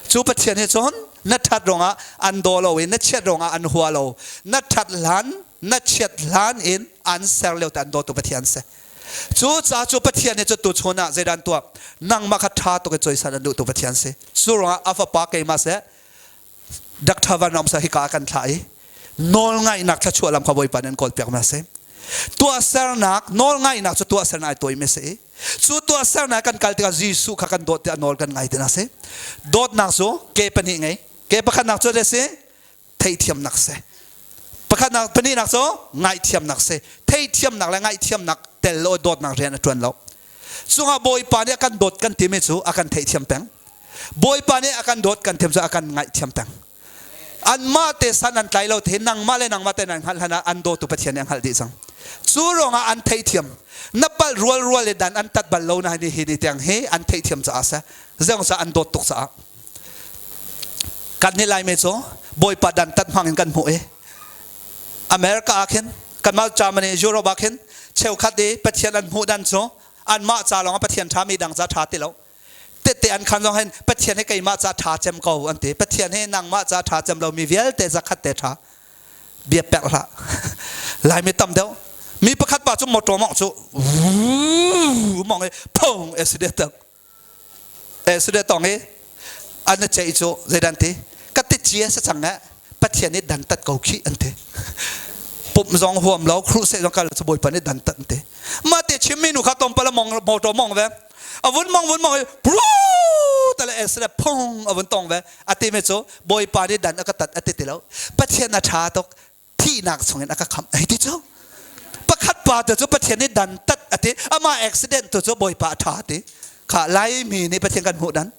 Cu Pathian hi cun. Na ṭhat ruangah an daw lo i na chiat ruangah an hua lo. Na ṭhat hlan, na chiat hlan in an ser lio te an dawtu Pathian si. Cu ca cu Pathian nih cu tuchun ah zeidah an tuah? Nangmah kha ṭha tuk in cawisan an duhtu Pathian si. Cu ruangah a fapa keimah seh, Dr. Van Ram seh hika ah kan thlah i nawlngaihnak thluachuah lam kha Bawipa nih an kawlpiak mi a si. Tuahsernak, nawlngaihnak cu tuahsernak ai tuaimi a si i cu tuahsernak kan kal tikah Jesuh kha kan dawt tiah nawl kan ngai tina si. Dawtnak cu ke pahnih ngei. Ke pakhatnak cu a si theithiamnak si. Pakhatnak pahnihnak cu ngaihthiamnak si. Theithiamnak le ngaihthiamnak tel lo dawtnak rian a ṭuan lo. Cungah Bawipa nih a kan dawt kan timi cu a kan theihthiam peng. Bawipa nih a kan dawt kan thiam cu a kan ngaihthiam peng. Anmah te san an tlai lo te nangmah le nangmah te nan hngalh hlan ah an dawtu Pathian nih a hngalh dih cang. Cu ruangah an theihthiam. Na palh rual rual le dan an tat bal lo na ni hi ni tiang hi an theihthiam caah seh. Zeong caah an dawt tuk caah. Kan nih Laimi cu Bawipa dan tat hmang in kan hmuh i America ah khin kanmah Germany Europe ah khin cheukhat i Pathian an hmuh dan cu anmah ca lawng ah Pathian ṭha mi dang ca ṭha ti lo. Tette an khan zong hin Pathian hi keimah ca ṭha cem ko an ti. Pathian hi nangmah ca ṭha cem lo mi vialte zakhat te ṭha. Bia perh hlah. Laimi tam deuh. Mi pakhat pa cu motor mawngh cu mawngh i phung accident tang. Accident tong i an na ceih cu zeidan ti ka ti cia sa cang eh Pathian nih dan tat ko khi an ti. Pumh zong huam lo, crusade zong kal cu Bawipa nih dan tat an ti. Mah te chimmi nu kha tlawmpal a mong motor mong ve. A vun mong vun mong i pru tale es le phung a vun tong ve. A ti mi cu Bawipa nih dan a ka tat a ti ti lo. Pathian a ṭha tuk thihnak chungin a ka khamh hei ti cu. Pakhat pa tu cu Pathian nih dan tat a ti. Amah accident tu cu Bawipa a ṭha ti. Kha Laimi nih Pathian kan hmuh dan.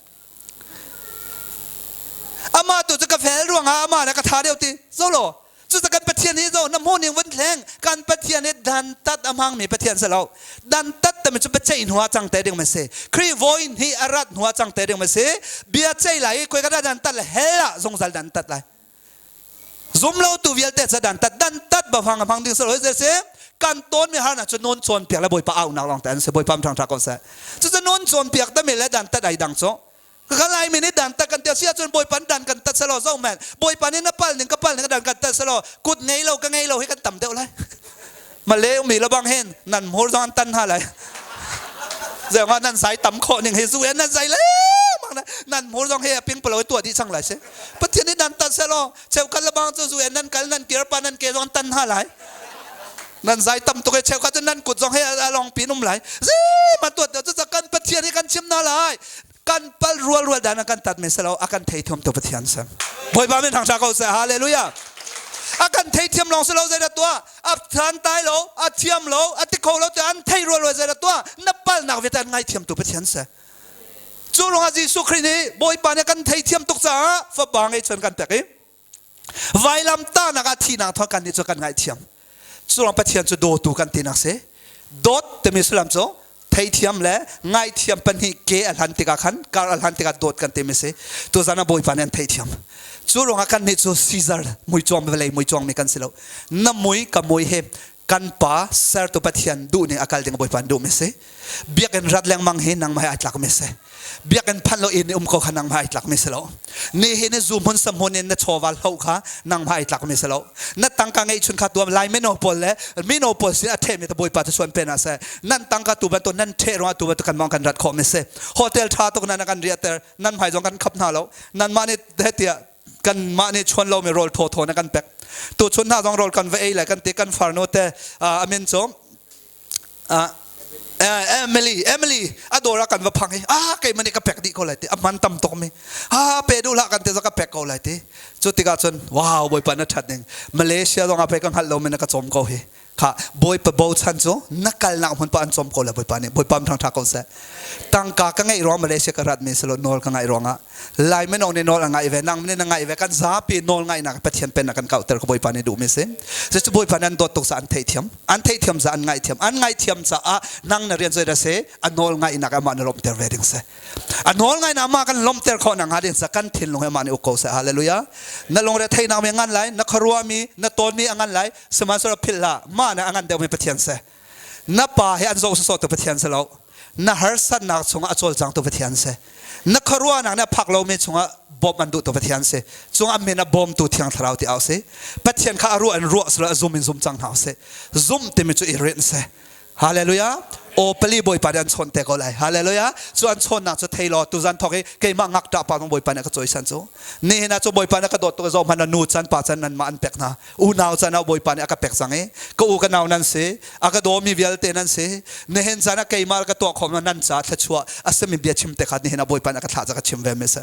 Amah tu cu ka fel ruangah amah le ka tha deuh ti zo law cucu kan Pathian hi zo na hmuh ning vun thleng kan Pathian hi dantat a hmangmi Pathian si lo dantat tami cu biaceih hnu ah cang te ding ma si Khrih voin hi a rat hnu ah cang te ding ma si bia ceih lai i koi ka dah dantat le hell ah zungzal dantat lai zum lo tu vialte ca dantat dantat ba hmang a hmang ding si lo si kan tawn mi harnak cu nawn cawn piak le bawipa aunak lawng te an si bawipa thang tha ko seh cucu nawn cawn piak tami le dantat ai dang cu ka lai mi nih dantat kan tia si ahcun bawipa dan kan tat selaw zo men bawipa nih na pal ning ka pal ning dan kan tat selaw kut ngei lo ka ngei lo hi kan tam deuh lai male mi lo bang hin nan hmur zong an tan ha lai zeong nan sai tam khawh ning hi zu en nan zai le mang nan hmur zong he ping palo tua di chang lai se pathian nih nan tan selaw cheukhat le bang cu zu en nan kal nan kir pa nan ke zong tan ha lai nan zai tam tuk e cheukhat cu nan kut zong he along pin um lai ze man tuat cu kan pathian hi kan chim na lai kan pal rual rual dan kan tat me selo a kan thei thiam tu pathian sam bawipa min thang ko se hallelujah a kan thei thiam long selo zai da tua a than tai lo a thiam lo a ti kho lo te an thei rual rual zai da tua na pal nak vialte an ngai thiam tu pathian se cu ruangah Jesuh Khrih nih Bawipa nih kan thei thiam tuk caah fapa ngei chon kan pek i vailam tahnak ah thihnak thawng kan nih cu kan ngaihthiam cu ruang Pathian cu dawtu kan tinak si dawt timi sullam cu theithiam le ngaihthiam pahnih ke a hlan tikah khan kar a hlan tikah dawt kan timi si tuzan ah Bawipa nih an theithiam cu ruangah kan nih cu Caesar muicuang vawlei muicuang mi kan si lo na mui ka mui he kan pa sertu Pathian duh ning a kal ding Bawipa duh mi si biakinn rat lengmang hi nangmah he ai tlak mi si biakinn phanh lo in um ko kha nangmah ai tlak mi si lo ni hi ni zu hmun sa hmun in na chawva hlo kha nangmah ai tlak mi si lo na tangka ngeih chun kha tuam lai mino pawl le mino pawl sin a the mi ta Bawipa te suan pe na se nan tangka tu bantuk nan the ruang tu bantuk kan mong kan rat khawh mi si hotel tha tuk nan kan riater nan hmai zong kan khap hna lo nan mah nih he tiah kanmah nih chuan lomi rawl thawthaw na kan pek tu chun hna zong rawl kan va ei le kan ti kan farnu te amin cu Emily Emily a dawr ah kan va phang i ah keimah nih ka pek dih ko lai ti a man tam tuk mi ha pe duh hlah kan ti ka pek ko lai ti cu tikah cun wow bawipa na that ning Malaysia zong ah pei ka hngalh lo mi na ka cawm ko hi Kha Bawipa bochan cu na kalnak hmun pa an cawm ko le Bawipa nih Bawipa thang tha ko seh. Tangka ka ngeih ruang Malaysia ka rat mi silo nawl ka ngaih ruangah Lai mino nih nawl a ngaih ve nang nih na ngaih ve kan zapi nawl ngaihnak Pathian pennak kan kauhter ko Bawipa nih duh mi si. Cucu Bawipa nih an dawt tuk sa an theihthiam an theihthiam za an ngaihthiam an ngaihthiam caah nang na rian zei da se a nawl ngaihnak amah na lawmhter ve ding si. A nawl ngaihnak amah kan lawmhter khawh nak hnga ding sa kan thinlung he amah nih uk ko seh. Hallelujah. Na lungre theihnak mi a ngan lai na khuaruah mi na tawn mi a ngan lai Sihmanhsehlaw philh hlah, mah nih a ngan deuhmi Pathian si. Na pa he an zoh sawsawh tu Pathian si lo. Na harsatnak chungah a cawlcangtu Pathian si. Na khuaruahnak nih a phak lomi chungah bawmh an duhtu Pathian si. Cung an min ah bawmtu Thiang Thlarau ti au si. Pathian kha a ruah in ruah silo a zum in zum cang hna usih. Zumh timi cu i rinh si. Hallelujah. Aw pali Bawipa nih an chawn te ko lai. Hallelujah. Cu an chawnnak cu thei law tuzan thawk i keimah ngakṭah pa zong Bawipa nih a ka cawisan cu. Nihin ah cu Bawipa nih a ka dawt tuk i zoh hmanh ah nu can pa can nanmah an pek hna. Unau can ah Bawipa nih a ka pek cang i ka u ka nau nan si. A ka dawmi vialte nan si. Nihin caan ah keimah ka tuah khawh nan ca thluachuah a simi bia chim te kha nihin ah Bawipa nih a ka thlah ca ka chim ve mi si.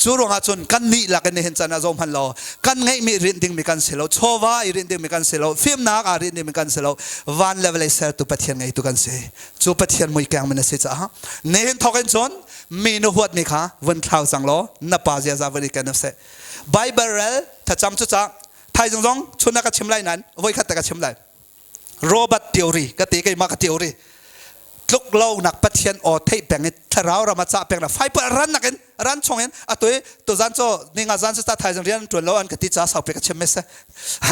Cu ruangah cun kan nih lak in nihin caan ah zoh hmanh law kan ngeihmi rinh dingmi kan si lo, chawva i rinh dingmi kan si lo, fimnak aa rinh dingmi kan si lo, van le vawlei sertu Pathian ngeitu kan si. Cu Pathian muikeng min a si caah nihin thawk in cun mi na huatmi kha vun thlau cang law na pa ziaza vun i ken seh. Bible rel thlacam cu ca thaizing zong chun ah ka chim lai nain voikhat te ka chim lai. Robert theory ka te keimah ka theory tluk lo nak Pathian aw theih peng i thlarau ram a cah peng na fai pa ran nak in ran chung in atui tu zan cho ninga zan sa thai zan rian tuan lo an ka ti cha sau pe ka chim me se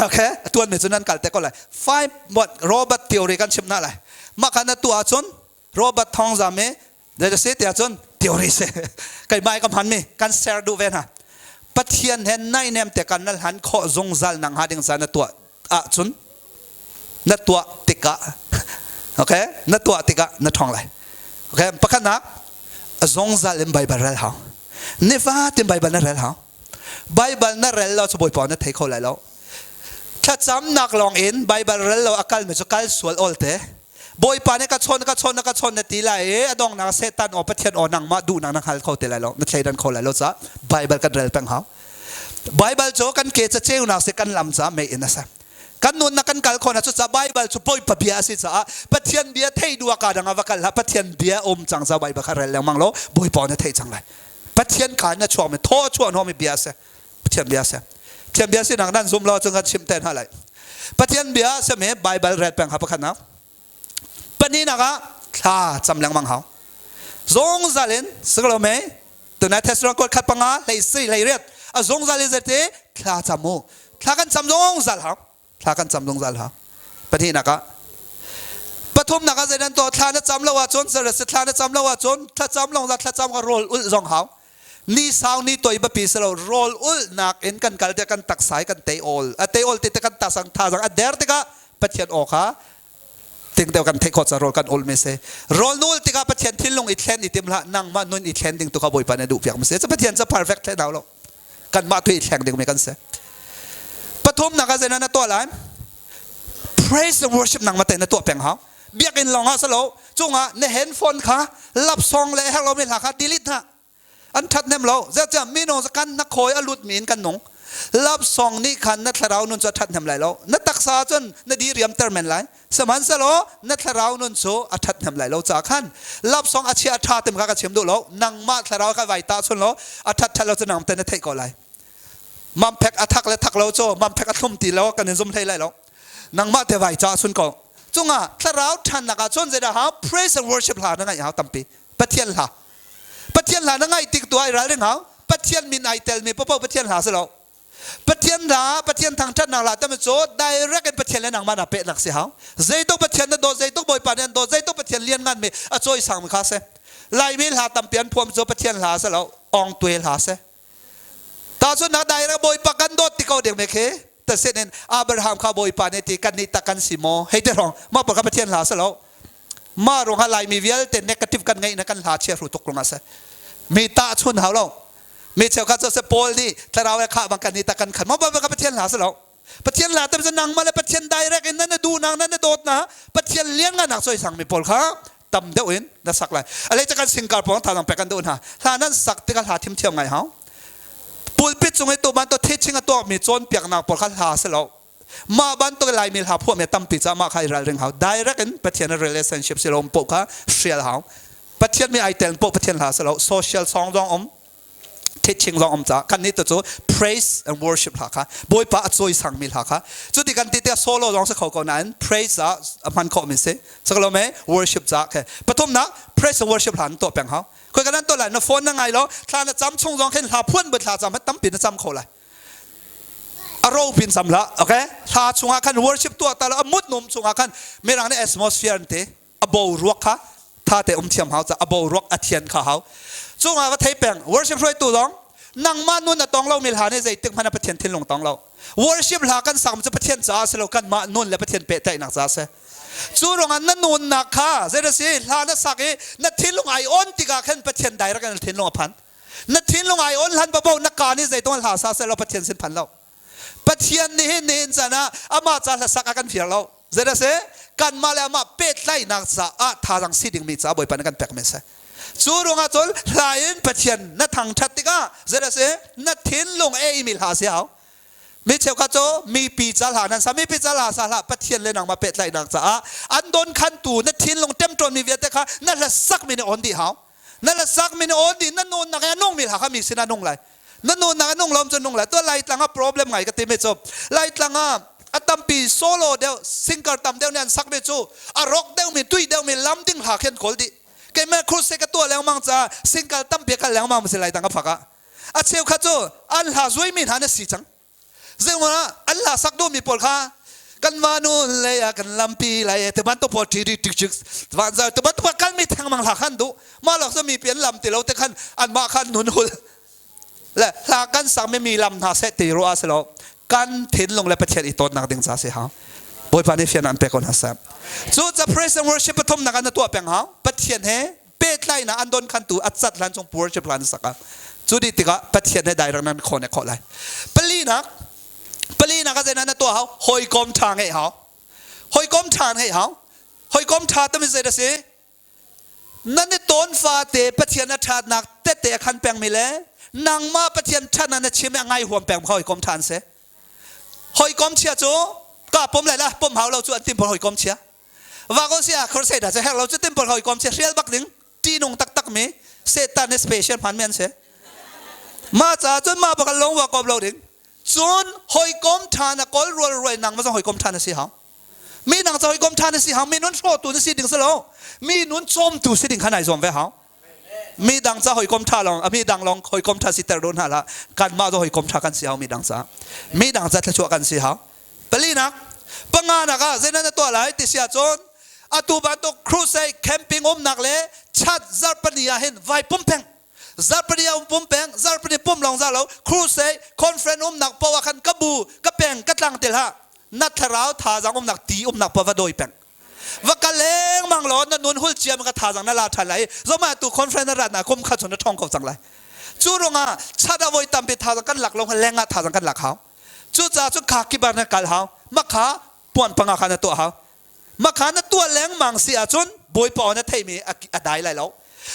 okay tuan me chun an kal te ko lai fai what Robert theory kan chim na lai ma kan tu ah cun Robert thong za me de se te cun theory se kai mai ka hman mi kan share du ve na Pathian he nai nem te kan nal han kho zungzal nang ha ding sa na tua ahcun na tuah tikah okay na tuah tikah na ṭhawng lai okay pakhatnak zungzal in Baibal rel hau nifatin Baibal na rel hau Baibal na rel lo cu Bawipa na thei kho lai lo thlacamnak lawng in Baibal rel lo a kalmi cu kal sual awl te Bawipa nih ka chawn ka chawn ka chawn na ti lai i a donghnak Satan aw Pathian aw nangmah duhnak na hngal kho te lai lo na thleidan kho lai lo caah Baibal kan rel peng hau Baibal cu kan ke ca ceunak si kan lam caah mei in a ser. Kan nunnak kan kal khawhnak cu ca Baibal cu Bawipa bia a si caah Pathian bia thei duh ah ka dang ah va kal hlah Pathian bia um cang ca Baibal kha rel lengmang law Bawipa na theih cang lai. Pathian ka in a chuakmi thaw a chuah hnawhmi bia a si. Pathian bia a si. Pathian bia sinak nan zum lo cun kan chimh te hna lai. Pathian bia a simi Baibal rel peng ha pakhatnak. Pahnihnak ah thla cam lengmang hau. Zungzal in siklo mei tunai Thessalon kuat khat panga hlei si hlei riat a zungzal in zete thla cam u. Thla kan cam zungzal hau. Thla kan cam zungzal hau. Pahnihnak ah pathumnak ah zeidan to thla na cam lo ahcun thla na cam lo ahcun thla cam long za thla cam ka rawl ulh zong hau. Ni sau ni toi biapi si lo rawl ulhnak in kan kal tiah kan taksa i kan tei awl a tei awl ti te kan tasang thazang a der tikah Pathian aw kha ting deuh kan theih khawh ca rawl kan ul mi si rawl nul tikah Pathian thinlung i thlen i tim hlah nangmah nun i thlen ding tu kha Bawipa nih a duh piak mi si cu Pathian cu perfect thlen hau lo kanmah tu i thleng ding mi kan si pathumnak ah zeidah na tuah lai praise and worship nangmah te na tuah peng hau biakinn lawng ah si lo cungah na handphone kha lapsong le herh lomi hla kha delete hna an ṭhathnem lo zeicah mino kan na khawi a lut mi in kan nung love song nih khan na thlarau nun cu a ṭhathnem lai lo na taksa cun na diriamter men lai sihmanhsehlaw na thlarau nun cu a ṭhathnem lai lo ca khan love song a chia a ṭha tim kha ka chim duh lo nangmah thlarau kha vai ta chun law a ṭhat ṭhat lo cu nang te na theih ko lai mamphek a thak le thak lo cu mamphek a thlum ti lo kan in zum hlei lai lo nangmah te vai ca sun ko cungah thlarau ṭhannak ah cun zeidah hau praise and worship hla na ngaih hau tampi Pathian hla Pathian hla na ngaih tik tu ai ralring hau. Pathian min ai telmi popo Pathian hla si lo. Pathian hla, Pathian thangṭhatnak hla tam cu direct in Pathian le nangmah na pehnak si hau. Zeituk Pathian na dawt, zeituk Bawipa nih an dawt, zeituk Pathian lian ngan mi a cawisang mi kha si. Laimi hla tampi an phuam cu Pathian hla si lo, ong tue hla si. Tahchunhnak direct Bawipa kan dawt ti ko ding me khi ta sin in Abraham kha Bawipa nih ti kan nih tak kan si maw hei te rong mah pa kha Pathian hla si lo mah ruangah Laimi vialte negative kan ngeih na kan hla chia hru tuk ruangah si mi tah chun hau lo mi cheukhat cu se Paul nih thlarau le khah bang kan nih tak kan khan mah ba ka Pathian hla si lo Pathian hla tam nangmah le Pathian direct in nan duh nang nan dawt na Pathian lian nga nak soi sang mi pawl kha tam deuh in na sak lai alei ca kan singkar pawng tha pek kan duh hna hla nan sak tikah hla thim thiam ngai hau pulpit cung i tu ban to teaching a tuak mi cawnpiaknak pawl kha hla si lo mah bantuk Laimi hla phuah mi tampi ca mah kha i ralring hau direct in Pathian relationship si lo poh kha hrial hau Pathian mi ai tel poh Pathian hla si lo social song zong um teaching zong um ca kan nih tu cu praise and worship hla kha Bawipa a cawisang mi hla kha cu ti kan ti tiah solo zong si kho ko nain praise ah a hman khawh mi si sakalo me worship ca khe pathumnak praise and worship hla an tuah peng hau khoi kan an tuah lai na phone na ngai lo thla na cam chung zong khin hla phuan bu thla cam tampi na cam kho lai a ro pin cam hlah okay hla chungah khan worship tuah ta lo a mut num chungah khan mirang nih atmosphere an ti a boruak kha tha te um thiam hau ca a boruak a thian kha hau. Cungah va thei peng worship hruaitu zong nangmah nun a tong lomi hla nih zeitik hmanh ah Pathian thinlung tong lo. Worship hla kan sak cu Pathian caah si lo kanmah nun le Pathian pehtlaihnak caah si. Cu ruangah na nunnak kha zei si hla na sak i na thinlung ai on tikah khan Pathian direct in thinlung a phan. Na thinlung ai on hlan paoh na ka nih zeitung hla sa seh law Pathian sin phan lo. Pathian nih hin nihin caan ah amah ca hlasak a kan fiar lo. Zei dah si? Kanmah le amah pehtlaihnak caah thazaang si dingmi caah Bawipa nih kan pekmi a si. Cu ruangah cun hla in Pathian na thangṭhat tikah zei dah si? Na thinlung eimi hla si hau. Mi cheukhat cu mipi ca hla nan sa, mipi ca hla sa hlah Pathian le nangmah pehtlaihnak caah an donkhantu na thinlung ṭemṭawnmi vialte kha na hlasakmi nih on dih hau. Na hlasakmi nih on dih na nunnak i a nungmi hla kha mi sinah nung lai. Na nunnak a nung lom cu nung lai. Tuah Laitlang ah problem ngai ka ti mi cu Laitlang ah a tampi solo deuh singer tam deuh nih an sak mi cu a rock deuh mi tui deuh mi lam ding hla khi an kawl dih. Keimah crusade ka tuah lengmang caah single tampi kal lengmang ma si Laitlang ka phak ah. A cheukhat cu an hla zuai mi hna na si cang. Zeihmanh an hla sak duhmi pawl kha kan vanu lei ah kan lampi lai te bantuk pawl ṭi ṭi tik vanzar te bantuk kalmi thengmang hla khan duh mah lak cu mi pi an lam ti lo te khan anmah khan nun hul le hla kan sak mi mi lam hna seh ti ruah si lo kan thinlung le Pathian i tawnnak ding ca si hau Bawipa nih fian an pek ko hna seh cu ca praise and worship pathum nak an tuah peng hau Pathian he pehtlaihnak an don khantu a cat hlan chung worship hlan sak ah cu dih tikah Pathian he direct nan khawn e khawh lai. Palinak palinak a zeidah na tuah hau? Hawikom ṭha ngeih hau. Hawikom ṭha ngeih hau. Hawikom ṭha tami zei dah si? Nan i tawn fate Pathian a ṭhatnak tette a khan pengmi le nangmah Pathian ṭhatnak na chim i a ngai huam peng kha hawikom ṭha an si. Hawikom chia cu ka pom lai la pom hau lo cu an tim hawikom chia. Vako si ah crusade ah cu herh lo cu temple hawikom si hrial bak ding ṭihnung taktak mi Satan nih special hman mi an si. Mah caah cun mah bakal lawng wa kop lo ding. Cun hawikom ṭha na kawl rual ruai nang ma zong hawikom ṭha na si hau. Mi nang cu hawikom ṭha na si hau. Mi nun hrawtu na si ding si lo. Mi nun cawmtu si ding kha nai zuam ve hau. Mi dang ca hawikom ṭha lawng mi dang lawng hawikom ṭha si ter do hna hlah. Kanmah cu hawikom ṭha kan si hau mi dang ca. Mi dang ca thluachuah kan si hau. Palinak, panganak ah zeidah na tuah lai ti si ahcun atu bantuk crusade camping umnak le chat zarhpani ah hin vai pum peng zarhpani ah um pum peng zarhpani pum lawng za lo crusade conference umnak poah khan ka bu ka peng ka tlang tel ha na thlarau thazaang umnak ti umnak pa va dawi peng va kal lengmang law na nun hul cia ka thazaang na la ṭhan lai zoma tu conference na rat na kum kha chun na ṭhong ko cang lai cu ruangah chat ah voi tampi thazaang kan lak lo leng ah thazaang kan lak hau Cucaah cun kha kibar na kal hau. Makha puan panga kha na tuah hau. Makha na tuah lengmang si ahcun Bawipa aw na theimi a dai lai lo.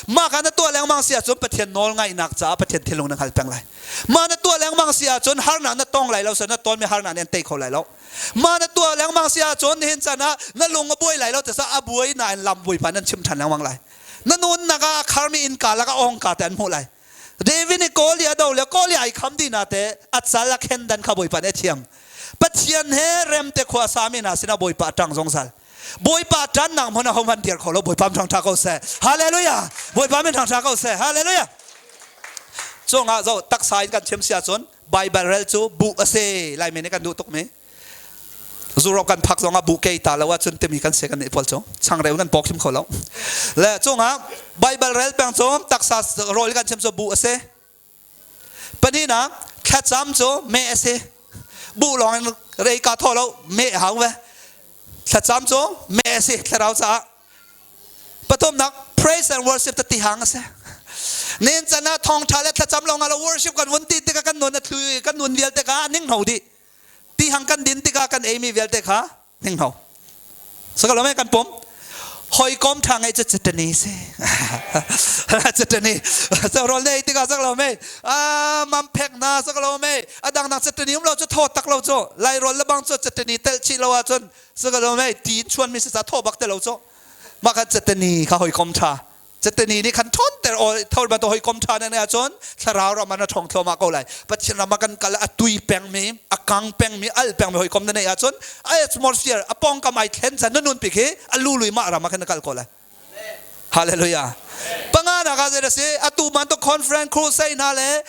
Mah kha na tuah lengmang si ahcun Pathian nawl ngaihnak caah Pathian thinlung na hngal peng lai. Mah na tuah lengmang si ahcun harnak na tong lai lo, na tonmi harnak nih an tei kho lai lo. Mah na tuah lengmang si ahcun nihin caan ah na lung a buai lai lo, tasa a buai nain lam Bawipa nan chim ṭhan lengmang lai. Na nunnak ah a kharmi innka lakah ongka te an hmuh lai. David nih kawl i a do le kawl i ai kham dih na te a cal a khen dan kha Bawipa nih a thiam. Pathian he remte khua sami hna sinah Bawipa a ṭang zungzal. Bawipa ṭannak hmun ah hohmanh dir kho lo Bawipa min thangṭha ko seh. Hallelujah! Bawipa min thangṭha ko seh. Hallelujah! Cungah zo taksa in kan chim si ahcun Bible rel cu buh a si Laimi nih kan duh tukmi. Zurok kan phak zongah bu kei ta lo ahcun timi kan si kan nih pawl cu changreu kan pawk hrim kho lo. Le cungah Bible rel peng cu taksa rawl kan chim cu bu a si. Pahnihnak thlacam cu meh a si. Bu lawng in rei ka thaw lo meh hau ve. Thlacam cu meh a si thlarau caah. Pathumnak praise and worship ta tihang a si. Nen can ah thawngtha le thlacam lawng ah lo worship kan vun ti tikah kan nun a thlu kan nun vialte kha ning hno dih. Tihang kan din tikah kan eimi vialte kha hninghno. Sakalo me kan pum. Hawikom ṭha ngeih cu citani si. Citani. Rol na ei tikah sakalo me. Mam phek na sakalo me. A dang dang citani um lo cu thaw tak lo cu. Lai rawl le bang cu citani telh chih lo ahcun sakalo me ti in chuan mi si sa thaw bak te lo cu. Mah khan citani kha hawikom ṭha. Catani nih khan ṭhawnter tho bantuk hawikom ṭha na neih ahcun thlarau ram ah na ṭhawng thluahmah ko lai. Pathian ram ah kan kal a tui pengmi, a kang pengmi, al pengmi hawikom na neih ahcun atmosphere a pawngkam ai thlen chan na nunpi khi a lului mah ram ah khan na kal ko lai. Hallelujah. Panganak ah zei a si? Atu bantuk conference crusade hna le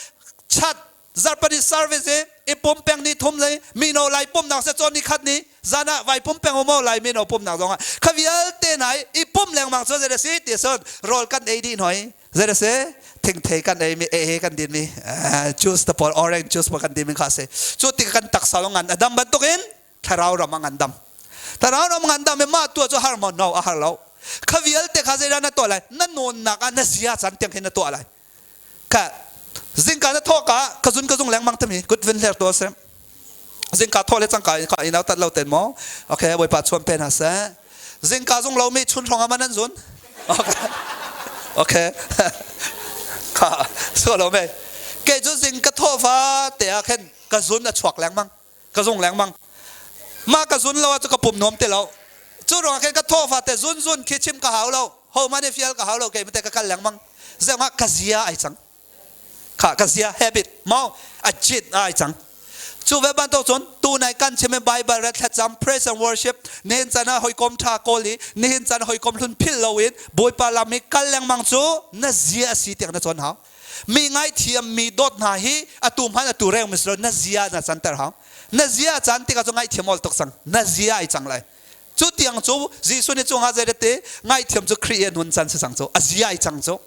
chat zarhpani service i i pum peng ni thum le mino lai pumnak se cawn ni khat ni zan ah vai pum peng umo lai mino pumnak zong ah kha vialte hna i pum lengmang cu zei a si ti son rawl kan ei dih hoi zei a si. Thingthei kan ei mi e kan din mi juice te pawl orange juice pawl kan din mi kha si. Cu tik kan taksa lo ngan a dam bantukin thlarau ram a ngan dam. Thlarau ram ngan dam i mah tuah cu har maw? No, a har lo. Kha vialte kha zeidah na tuah lai? Na nawnnak ah na zia can tiang hin na tuah lai. Ka zingka na thawk ah ka zun ka zung lengmang tami kut vin hler to se. Zingka thawh le cangka ka in tat lo ten maw? Okay, Bawipa chuan pe hna seh. Zingka zung lo mi chun hrawng ah man an zun. Okay. Okay. Kha so lo me. Ke cu zing ka thawh fa te ah khin ka zun a chuak lengmang. Ka zung lengmang. Ma ka zun lo ah cu ka pum nuam ti lo. Cu ruang khin ka thawh fa te zun zun khi chim ka hau lo. Ho man i fial ka hau lo ke te ka kal lengmang. Zengah ka zia ai cang. Kha ka zia habit maw a cit ai cang. Cu ve bantuk cun tunai kan chim i Bible re thlacam praise and worship nihin chan ah hawikom tha kawl i nihin chan hawikom hlun philh loin Bawipa lam i kal lengmang cu na zia a si tiang na cawn hau. Mi ngaithiam mi dawt hna hi atu hman atu reng mis lo na zia na canter hau. Na zia can tikah cu ngaihthiam ol tuk cang. Na zia ai cang lai. Cu tiang cu Jesuh nih cungah zei ngaihthiam cu Khrih i a nun can si cang cu a zia ai cang cu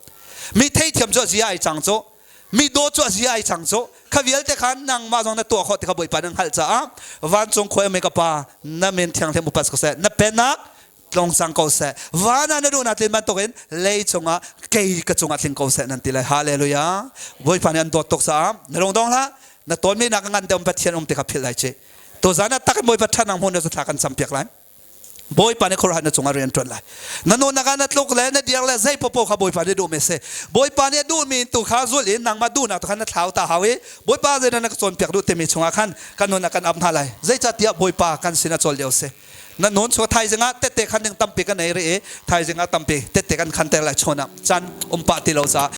mi theithiam cu a zia ai cang cu mi dawt cu a zia ai cang cu kha vialte khan nangmah zong na tuah khawh ti kha Bawipa nan hngalh caah vancung khua i ka pa na min thianghlim upat ko seh na pennak tlong cang ko seh van ah na duhnak tlin bantukin lei cungah kei ka cungah tling ko seh nan ti lai. Hallelujah. Bawipa nih an dawt tuk caah na lung dong hlah. Na tawnmi nak ngan deuh Pathian um ti kha philh lai ci. Tuzan ah tak in Bawipa ṭhat nang hmun na thla kan campiak lai. Bawipa nih khuaruahhar na cungah rian ṭuan lai. Na nunak ah na tluk le na dir le zei popo kha Bawipa nih duhmi a si. Bawipa nih a duhmi tu kha zul in nangmah duhnak tu kha na thlau ta hau i Bawipa zeidah na ka cawnpiak duh timi chungah khan kan nun ah kan ap hna lai. Zeicahtiah Bawipa kan sin a cawl lio si. Na nun chung thaizing ah tette khan ding tampi kan ei rih i thaizing ah tampi tette kan khanter lai chun ah caan um pah ti lo caah.